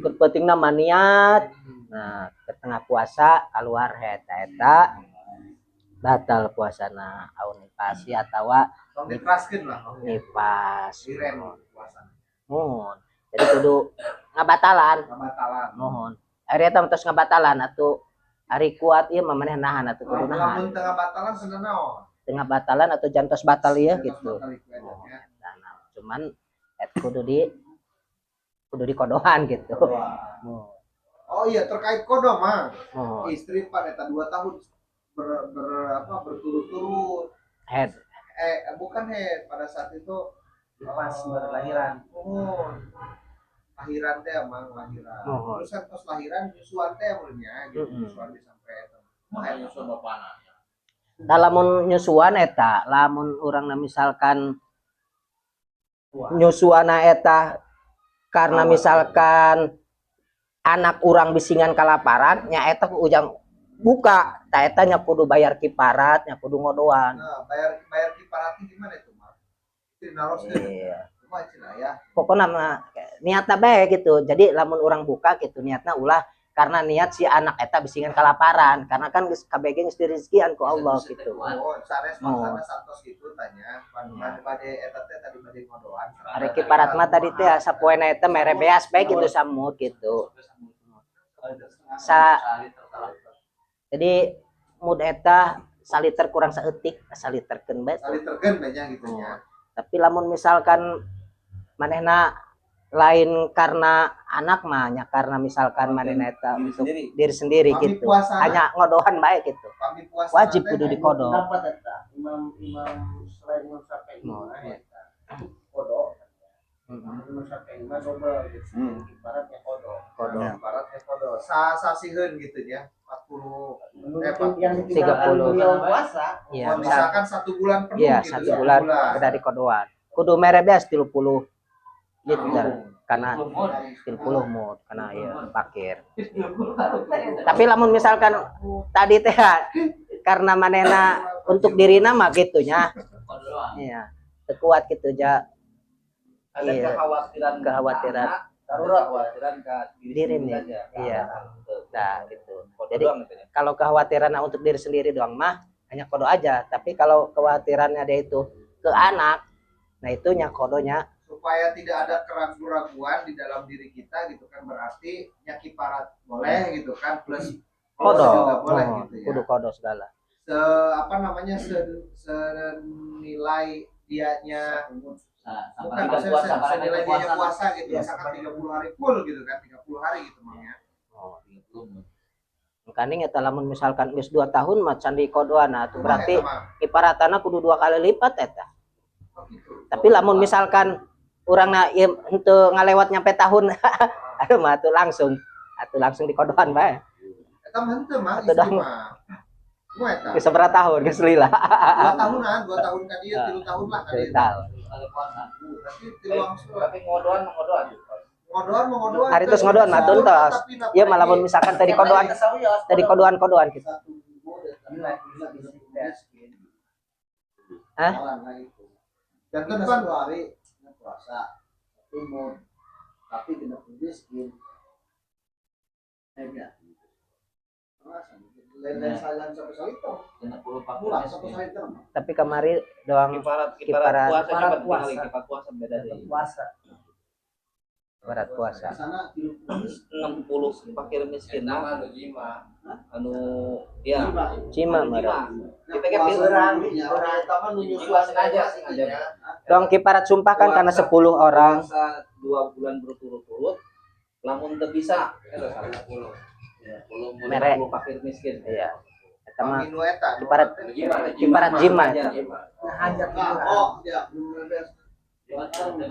keur peutingna mah niat, nah ke tengah puasa keluar haid, nah, eta batal puasana, au nifasi atawa Tong dikeraskeun lah. Nifas. Direm puasa. Mohon, jadi kudu ngabatalan. Ngabatalan. Mohon, ari eta mah tos ngabatalan atuh, ari kuat ieu mah maneh nahan atuh, kudu nahan. Lamun tengah batalan cenah naon? Tengah batalan atau jantos batal ya gitu. Batal iku eta nya. Nah, cuman et kudu dikodohan gitu. Wah. Oh iya, terkait kodo, Mang. Mohon. Istri pan eta 2 tahun ber, ber apa berturut-turut. Haid. Eh, bukan haid, pada saat itu Pas berlahiran. Oh, lahiran teh emang lahiran. Oh. Terus kan pas lahiran nyusuan teh mulanya gitu, nyusuan bisa sampai eta. Makanya nyusul bapana. Nah, lamun nyusuan eta, lamun urangna misalkan nyusuana eta karena misalkan anak urang bisingan kalaparan, nya eta ku ujang buka, ta eta nya kudu bayar kiparat, nya kudu ngodoan. Nah, bayar bayar kiparatnya gimana itu, Mang? Istri naroskeun. Iya. Kumaha cenah ya? Pokoknya mah niatna bae gitu. Jadi lamun urang buka gitu niatna ulah karena niat si anak eta bisingan kalaparan, karena kan geus KBG geus direzekian ku Allah gitu. Oh, sanes Oh. maksana santos gitu tanya. Pan bade eta teh tadi bade ngodoan. Ari kiparat mah tadi teh sapoena eta mere beas bae gitu, samut gitu. Jadi mud eta saliter kurang saeutik, saliterkeun bae. Saliterkeun banyak gitu nya. Tapi lamun misalkan manehna lain karena anak mah nya, karena misalkan manehna eta Diri untuk sendiri. diri sendiri Pami gitu. puasana. Hanya ngodohan bae gitu. Pami puasa Wajib teh kudu dikodo. Pendapat eta Imam Imam selain Imam Syafi'i Oh, mah iya. eta kodo. Imam Syafi'i mah dobel gitu. Ibaratnya kodo. Kodo. Ya. Ibaratnya kodo. Sa sasiheun gitu ya. 40 Menurut Eh, Pak. yang ditinggalkan 30. beliau puasa, Iya, Oh, misal misalkan satu bulan penuh iya, gitu, satu bulan udah dikodoan. Kudu mere beas 30 liter karena 30 mud karena ya fakir. Tapi lamun misalkan tadi teh karena manena untuk dirina mah gitu nya. Iya. Teu kuat gitu ja. Ada Iya. kekhawatiran Kekhawatiran. anak, darurat kekhawatiran ke diri Diri sendiri nih. saja. Ke Iya. anak. Nah, gitu. Kodo Jadi doang gitu ya. kalau kekhawatiran untuk diri sendiri doang mah hanya kodo aja. Tapi kalau kekhawatirannya dia itu ke anak, nah itu nya kodonya. Supaya tidak ada keraguan-raguan di dalam diri kita gitu kan, berarti nya kiparat boleh gitu kan, plus Kodo juga boleh Oh, gitu ya. kudu kodo segala. Se apa namanya, senilai dianya, bukan maksudnya senilai dianya puasa gitu, misalkan 30 hari full gitu kan, 30 hari gitu, Mang, ya. Oh. Makanya eta lamun misalkan geus 2 tahun mah can dikodoan, nah itu berarti Kumaha eta, Mang? kiparatana kudu dua kali lipat eta. Oh, gitu. Tapi lamun misalkan urangna ieu henteu ngalewat nyampe tahun, aduh mah atuh langsung atuh langsung dikodoan bae. Eta mah henteu, Mang, Atuh istri dong. mah. Kumaha eta? Geus sabaraha tahun geus lila. 2 tahunan, 2 tahun ka dieu, 3 tahun lah ka Tilu dieu. tahun. Berarti tilu angsuran. Tapi ngodoan mengodoan. Ngodoan mengodoan. Hari terus ngodoan mah tuntos. Ieu mah lamun misalkan tadi kodoan, tadi kodoan-kodoan gitu. Satu minggu dan Hah? Dan kan kan satu hari puasa satu mud tapi genep miskin. Ya. Lain-lain salan sampai salito. 64. Tapi kamari doang Kiparat Kiparat. kiparat puasa Kiparat coba puasa. tinggali kiparat puasa beda deh. Puasa. Kiparat puasa. Sana 60 fakir miskin mah anu ya Cima anu meureun. Kita kan Orang orang eta mah nu nyusuan sengaja sengaja. Doang kiparat sumpah kan karena 10 orang. Puasa 2 bulan berturut-turut lamun teu bisa eta salah. Mere. 50 fakir miskin. Iya. Eta mah Nu eta. kiparat kiparat jima eta. Ngajak Oh, ya, belum beres.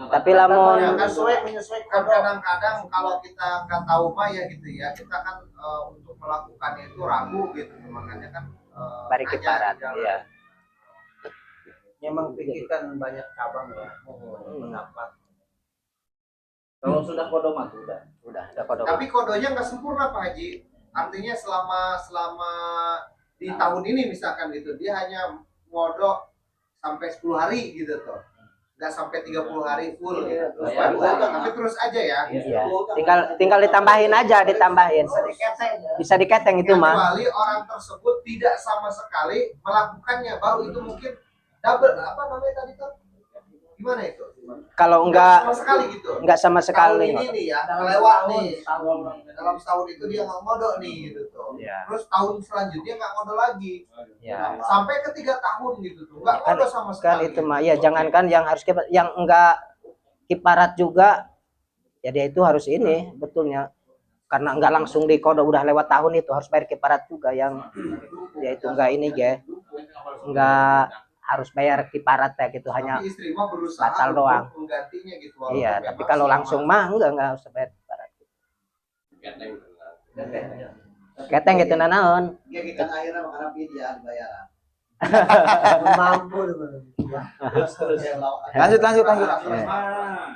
Tapi lamun Ya, kan menyesuaikan kadang-kadang kalau kita nggak tahu mah ya gitu ya, kita kan untuk melakukannya itu ragu gitu, makanya kan bari nanya kiparat di jalan. iya. Memang pikirkan banyak cabang ya. Pendapat. Kalau sudah qodho mah sudah. Udah qodho. Tapi qodhonya nggak sempurna, Pak Haji. Artinya selama selama di tahun ini misalkan gitu, dia hanya ngodho sampai 10 hari gitu tuh. Nggak sampai 30 hari full gitu. Terus Iya. baru tapi terus aja ya. Iya. Tinggal tinggal ditambahin aja, ditambahin. Bisa diketeng itu mah. Kecuali orang tersebut tidak sama sekali melakukannya, baru itu mungkin double, apa namanya tadi tuh? Gimana itu? Kalau enggak sama sekali gitu. Enggak sama sekali. Tahun ini nih ya, kelewat nih. Dalam setahun itu dia nggak ngodho nih gitu tuh. Iya. Terus tahun selanjutnya nggak ngodho lagi. Iya. Sampai ke 3 tahun gitu tuh, nggak Kan, ngodho sama kan sekali. itu mah ya jangankan yang harus kiparat, yang enggak kiparat juga ya dia itu harus ini betulnya, karena enggak langsung di qodho, udah lewat tahun itu harus bayar kiparat juga. Yang dia itu enggak ini ya, enggak harus bayar kiparat ya gitu, hanya Tapi istri mah berusaha batal untuk doang. menggantinya gitu, walaupun Iya, memang tapi kalau selama- langsung mah enggak usah bayar kiparat. Keteng gitu nanaon. Ya, kan akhirnya makanya dia dibayaran. Mampu. Lanjut, lanjut, lanjut. Iya.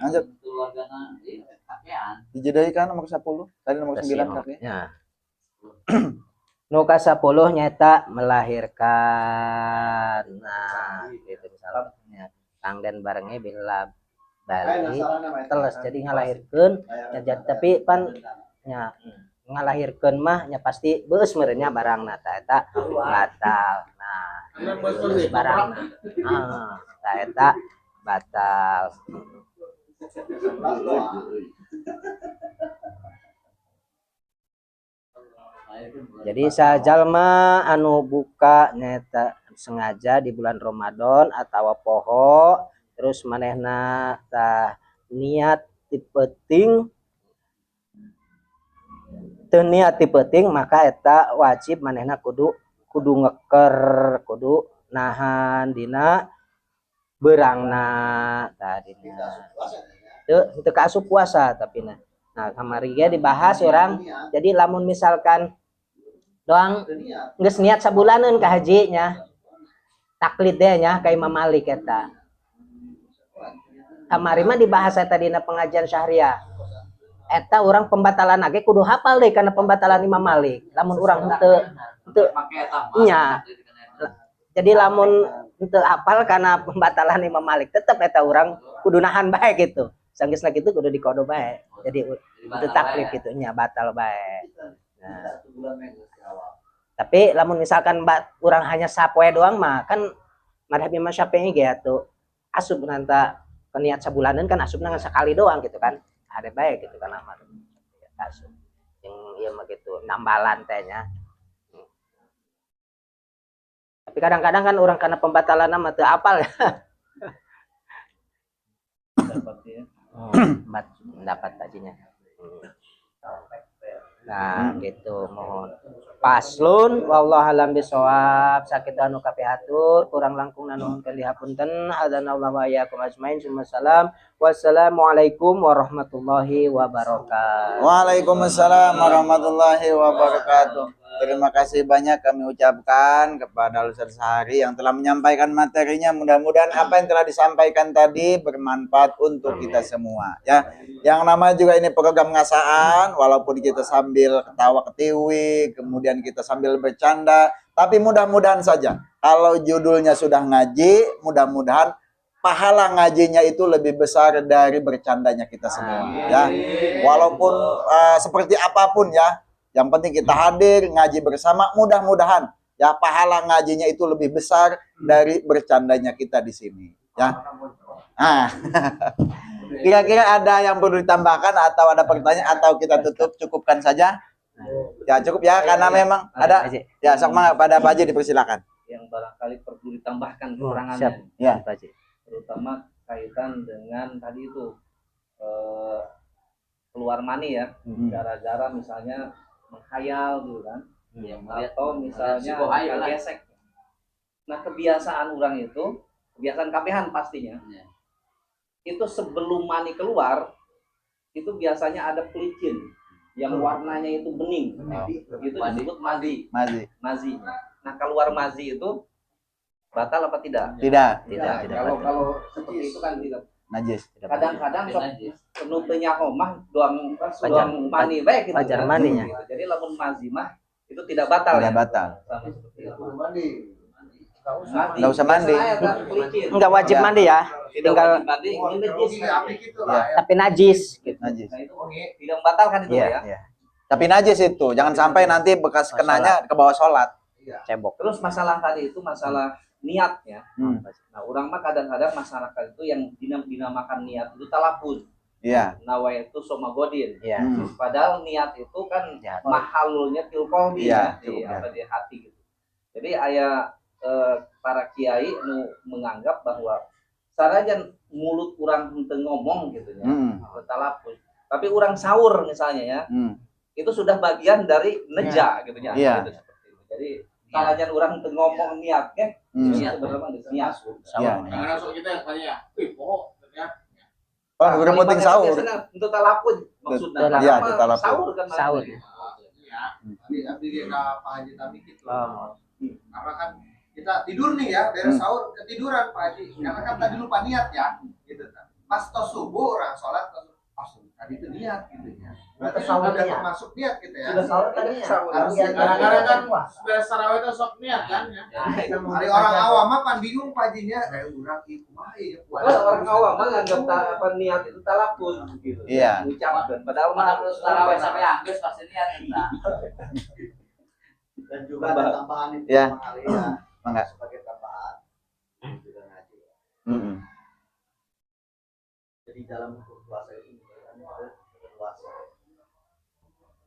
Lanjut. Keluargana iya, pakaian. Dijedai kan nomor 10. Tadi nomor 9 kan ya. Ya. Nu ka-10 nyata melahirkan. Nah, gitu misalnya. Kang dan barengnya bila balik teles, jadi ngalahirkeun ya, tapi pan nya ngalahirkeun mah nya pasti beus meureun nya barangna, ta eta batal. Nah, beus barangna. Ah, ta eta batal. Jadi sajalma anu buka nyata sengaja di bulan Ramadan atau poho, terus manehna tah niat ti peuting, teu niat ti peuting, maka eta wajib manehna kudu kudu ngeker, kudu nahan dina beurangna tadina, teu teu kaasup puasa. Tapi nah kamari ge dibahas orang, jadi lamun misalkan doang geus niat sabulaneun ka haji nya, taklid deh nya ka Imam Malik. Eta kamari mah dibahas eta dina pengajian syahriah eta, orang pembatalan ge kudu hafal deh karena pembatalan Imam Malik. Lamun urang henteu henteu Pakai eta mah. Nya. Jadi lamun henteu hafal karena pembatalan Imam Malik, tetep eta urang kudu nahan bae gitu. Sanggeusna kitu kudu diqodho bae, jadi itu taklid gitu nya, batal bae. Nah, tapi lamun misalkan urang hanya sapoe doang mah kan madhab Imam Syafi'i ge atuh asup nanta niat sabulanan kan, asupna ngan sekali doang gitu kan, ada baik gitu kan, amat asup yang ieu mah gitu, nambalan teh nya. Tapi kadang-kadang kan orang karena pembatalan mah teu apal ya. Dapat ya. Dapat bajinya. Nah, gitu mohon. Faslun wallahu alam bisawab. Sakitu anu kapihatur, kurang langkung nuhunkeun dihapunten. Hadanallahu wa iyyakum ajmain. Salam. Wassalamualaikum warahmatullahi wabarakatuh. Waalaikumsalam warahmatullahi wabarakatuh. Terima kasih banyak kami ucapkan kepada Ustaz Sahari yang telah menyampaikan materinya. Mudah-mudahan apa yang telah disampaikan tadi bermanfaat untuk kita semua ya. Yang namanya juga ini program ngasaan, walaupun kita sambil ketawa ketiwi, kemudian kita sambil bercanda, tapi mudah-mudahan saja kalau judulnya sudah ngaji, mudah-mudahan pahala ngajinya itu lebih besar dari bercandanya kita semua ya. Walaupun seperti apapun ya, yang penting kita hadir ngaji bersama, mudah-mudahan Ya, pahala ngajinya itu lebih besar dari bercandanya kita di sini. Ya. Ah. Kira-kira ada yang perlu ditambahkan atau ada pertanyaan atau kita tutup, cukupkan saja? Ya, cukup ya, karena memang ada ya, sok mangga pada Pak Haji, dipersilakan. Yang barangkali perlu ditambahkan Oh, keterangannya. siap. Ya. Pak Haji. Terutama kaitan dengan tadi itu keluar mani ya, gara-gara misalnya menghayal gitu kan, Ya, atau misalnya si bohai lah. gesek. Nah, kebiasaan orang itu, kebiasaan kabehan pastinya, itu sebelum mani keluar itu biasanya ada pelicin yang warnanya itu bening, itu disebut mazi. Mazi. Mazi. Nah, keluar mazi itu batal apa tidak? Tidak. Tidak, tidak Kalau batal. kalau Seperti itu kan tidak. Najis. Kadang-kadang sok Najis. nu teu nyaho mah doang Wajar. doang mani bae gitu. Wajar kan. maninya. Gitu. Jadi lamun mazi mah itu tidak batal Tidak ya. batal. Sama seperti itu. Kudu mandi. nggak usah. Mandi. Nggak usah mandi. Biasanya kan pelicin. Enggak wajib Ya. mandi ya, Tidak tinggal- wajib mandi, ini najis. Api gitu lah ya. tapi najis gitu. Najis. Nah, itu Wangi. tidak membatalkan itu Iya. ya. Iya. Tapi najis itu, jangan sampai nanti bekas kenanya ke bawah sholat. Iya. Cebok. Terus masalah tadi itu masalah niatnya. Nah, orang mah kadang-kadang masyarakat itu yang dinamakan niat itu talafuz. Iya. Nawaitu shauma ghodin. Iya. Padahal niat itu kan Ya. mahalulnya fil qalbi Iya, ya, di, cukup, ya. apa, di hati gitu. Jadi aya para kiai nu menganggap bahwa sanajan mulut urang henteu ngomong gitu ya, talafuz. Tapi urang sahur misalnya ya, itu sudah bagian dari neja gitu ya. Iya. Gitu, seperti itu. Jadi sanajan urang henteu ngomong niatnya, itu Niat. sebenarnya mah geus niat. Iya. Jangan langsung kita yang tanya, wih, bohong, ya. Oh, udah penting sahur. Biasanya untuk talafuz maksudnya. Iya, Karena untuk talafuz. sahur kan Sahur. Iya. Abdi abdi ge ka Pak Haji Tami gitu. Oh. Karena kan kita tidur nih ya, beres sahur ketiduran Pak Haji. Karena kan tadi lupa niat ya, gitu kan. Pas tos subuh orang sholat tos pas tadi itu niat gitu ya. Berarti Sahur sudah niat. termasuk niat gitu ya. Sudah sahur tadi ya. Sahur. Harus Iya, Kadang-kadang kan puasa. beres tarawih itu sok niat kan ya. Hari orang awam mah pan bingung Pak Hajinya, urang ieu kumaha ieu puasa. Kalau orang awam mah nganggap apa niat itu talafuz gitu. Iya. Ngucapkeun. Padahal mah Mana terus tarawih sampai anggeus pasti niat eta. Dan juga ada tambahan itu Ya. Bang Ali ya. Mangga. Sebagai tambahan juga ngaji. Jadi dalam hukum puasa itu misalkan ada puasa.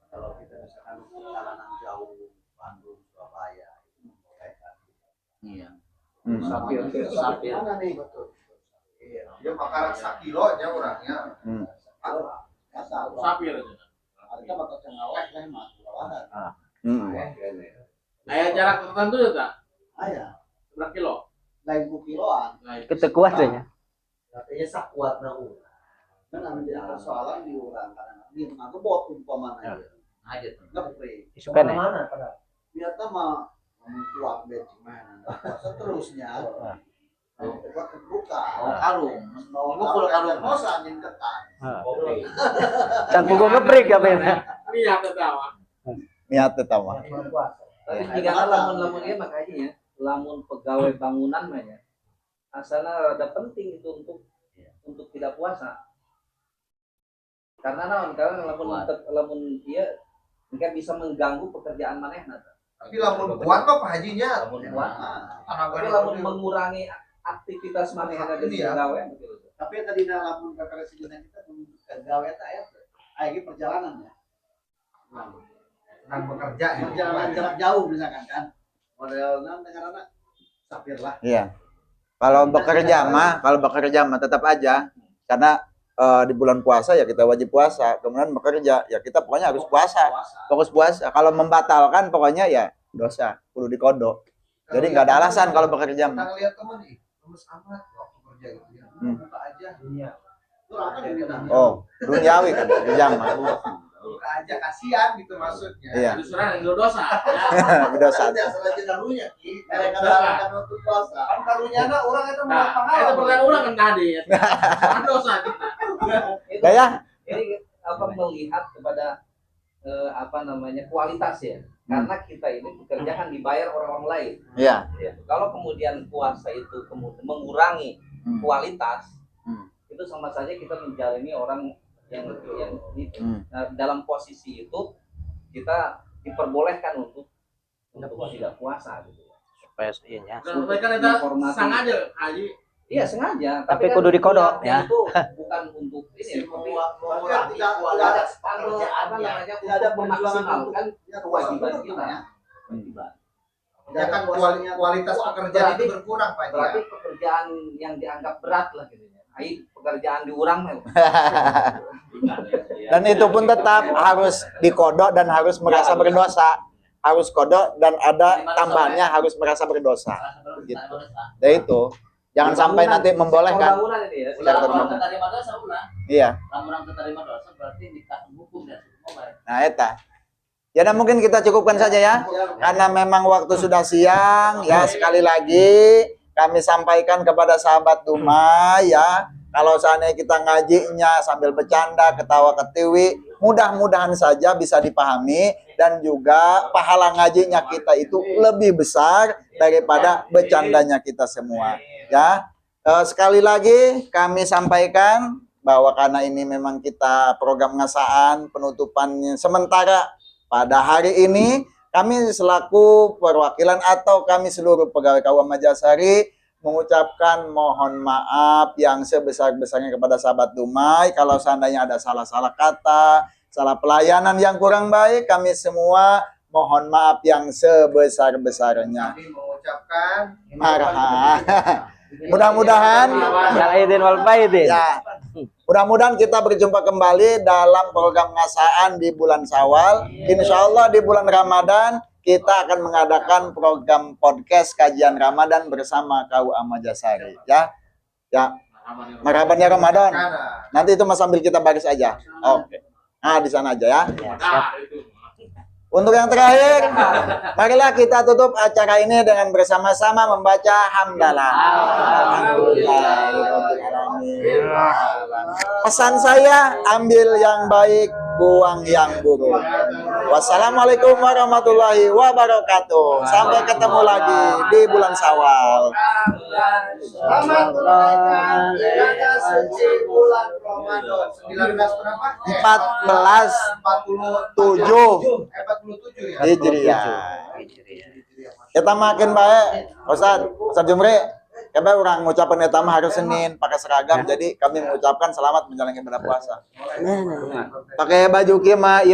Kalau kita misalkan perjalanan jauh Bandung, Surabaya itu membolehkan. Iya. Sapir. Sapir. Mana nih? Betul. Iya. Dia makanan sakilo nya orangnya. Kata Sapir. Harga bakal cengaleh lah mah. Lawanan. Aya jarak tertentu ya tak? Aya, Berapa kilo? lain ku kiloan. Nah, itu. Ketekuat ya. Katanya sakuatna urang. Kan anu jadi persoalan di urang karena ini ngagebot umpamana ieu. Aja tuh. Ngepre. Isukan ya. Mana pada? Niatna mah kuat bet gimana. Seterusnya. Kuat kebuka. Oh, karung. Mukul karung. Masa anjing ketan. Can pukul ngebreak apa ya? Niat tetap. ah. Niat tetap mah. Tapi Ya. jika lamun-lamun ieu makanya ya, lamun pegawai bangunan mah ya, asalnya rada penting itu untuk tidak puasa. Karena naon? Karena lamun Kuat. lamun dia mungkin bisa mengganggu pekerjaan manehna. Tapi lamun kuat mah Pak Hajinya. Lamun kuat. Tenaga Tapi lamun mengurangi aktivitas manehna jadi Iya. pegawai gitu. Tapi tadi dalam referensi kita menunjukkan gawe teh aya aya perjalanan ya. Sedang bekerja ya. Perjalanan jarak jauh misalkan kan. Modelnya dengan anak sapir lah. Iya. Kalau bekerja mah tetap aja karena di bulan puasa ya kita wajib puasa. Kemudian bekerja ya kita pokoknya harus puasa. Fokus puasa. Kalau membatalkan pokoknya ya dosa, perlu diqodho. Jadi nggak ada alasan kalau bekerja Kita mah. ngeliat temen ih, lemes amat waktu kerja gitu ya. Buka aja. Itu apa yang kita Oh, duniawi kan kerja mah. Buka aja kasihan gitu maksudnya. Iya. Justru yang dosa. Ya. Dosa. Ya, selain darunya ki, mereka kan waktu puasa. Kan karunyana orang itu Nah, mau pahala. itu pertanyaan orang kan tadi. Kan dosa kita. Itu Ya ya. ini apa melihat kepada apa namanya kualitas ya. Karena kita ini bekerja kan dibayar orang-orang lain. Iya. Ya. Kalau kemudian puasa itu kemudian mengurangi kualitas, itu sama saja kita menjalani orang yang itu. Nah, dalam posisi itu kita diperbolehkan untuk Untuk tidak puasa gitu ya. Supaya iya ya. Tapi kan itu sengaja haji. Iya sengaja. Tapi kudu dikodok, niatnya ya. itu bukan untuk ini, tapi Tidak tidak ada apa namanya Tidak ada untuk perjuangan memaksimalkan ya, kewajiban betul, kita. ya. Kewajiban. Ya kan kualitas pekerjaan Berarti- itu berkurang Pak Haji. Berarti pekerjaan yang dianggap berat lah gitu ya. Ai pekerjaan diurang mah. Dan itu pun tetap harus diqodho dan harus merasa berdosa. Harus qodho dan ada tambahannya harus merasa berdosa. Gitu. Dan itu jangan sampai nanti membolehkan. Bangunan ini ya. Sektor Ulah orang bangunan. terima dosa ulah. Iya. Lamun orang terima dosa berarti nikah hukum dan hukum. Nah, eta. Ya, dan mungkin kita cukupkan saja ya. Karena memang waktu sudah siang ya, sekali lagi kami sampaikan kepada sahabat Dumai ya, kalau seandainya kita ngajinya sambil bercanda, ketawa ketiwi, mudah-mudahan saja bisa dipahami dan juga pahala ngajinya kita itu lebih besar daripada bercandanya kita semua ya. Sekali lagi kami sampaikan bahwa karena ini memang kita program ngasaan penutupannya sementara pada hari ini, kami selaku perwakilan atau kami seluruh pegawai KUA Majasari mengucapkan mohon maaf yang sebesar-besarnya kepada sahabat Dumai kalau seandainya ada salah-salah kata, salah pelayanan yang kurang baik, kami semua mohon maaf yang sebesar-besarnya. Kami mengucapkan Marhaba. Mudah-mudahan Minal aidin wal faidin. ya. Mudah-mudahan kita berjumpa kembali dalam program ngasaan di bulan Syawal. Insya Allah di bulan Ramadan kita akan mengadakan program podcast kajian Ramadan bersama KUA Majasari. Ya, ya. Marhaban ya Ramadan. Karena Nanti itu mas sambil kita baris aja. Oke. Nah, di sana aja ya. Ya, siap. Untuk yang terakhir, marilah kita tutup acara ini dengan bersama-sama membaca hamdalah. Alhamdulillahirabbil alamin. Pesan saya, ambil yang baik, buang yang buruk. Wassalamualaikum warahmatullahi wabarakatuh. Sampai ketemu lagi di bulan Syawal. Selamat menunaikan ibadah suci bulan Ramadan. 19 berapa? 14 47 7 47 ya. Hijriah. Kita makin baik, Ustaz, Ustaz Jumri. Kami orang ngucapin eta mah harus Senin pakai seragam, jadi kami mengucapkan selamat menjalankan ibadah puasa. Pakai baju kieu mah ieu.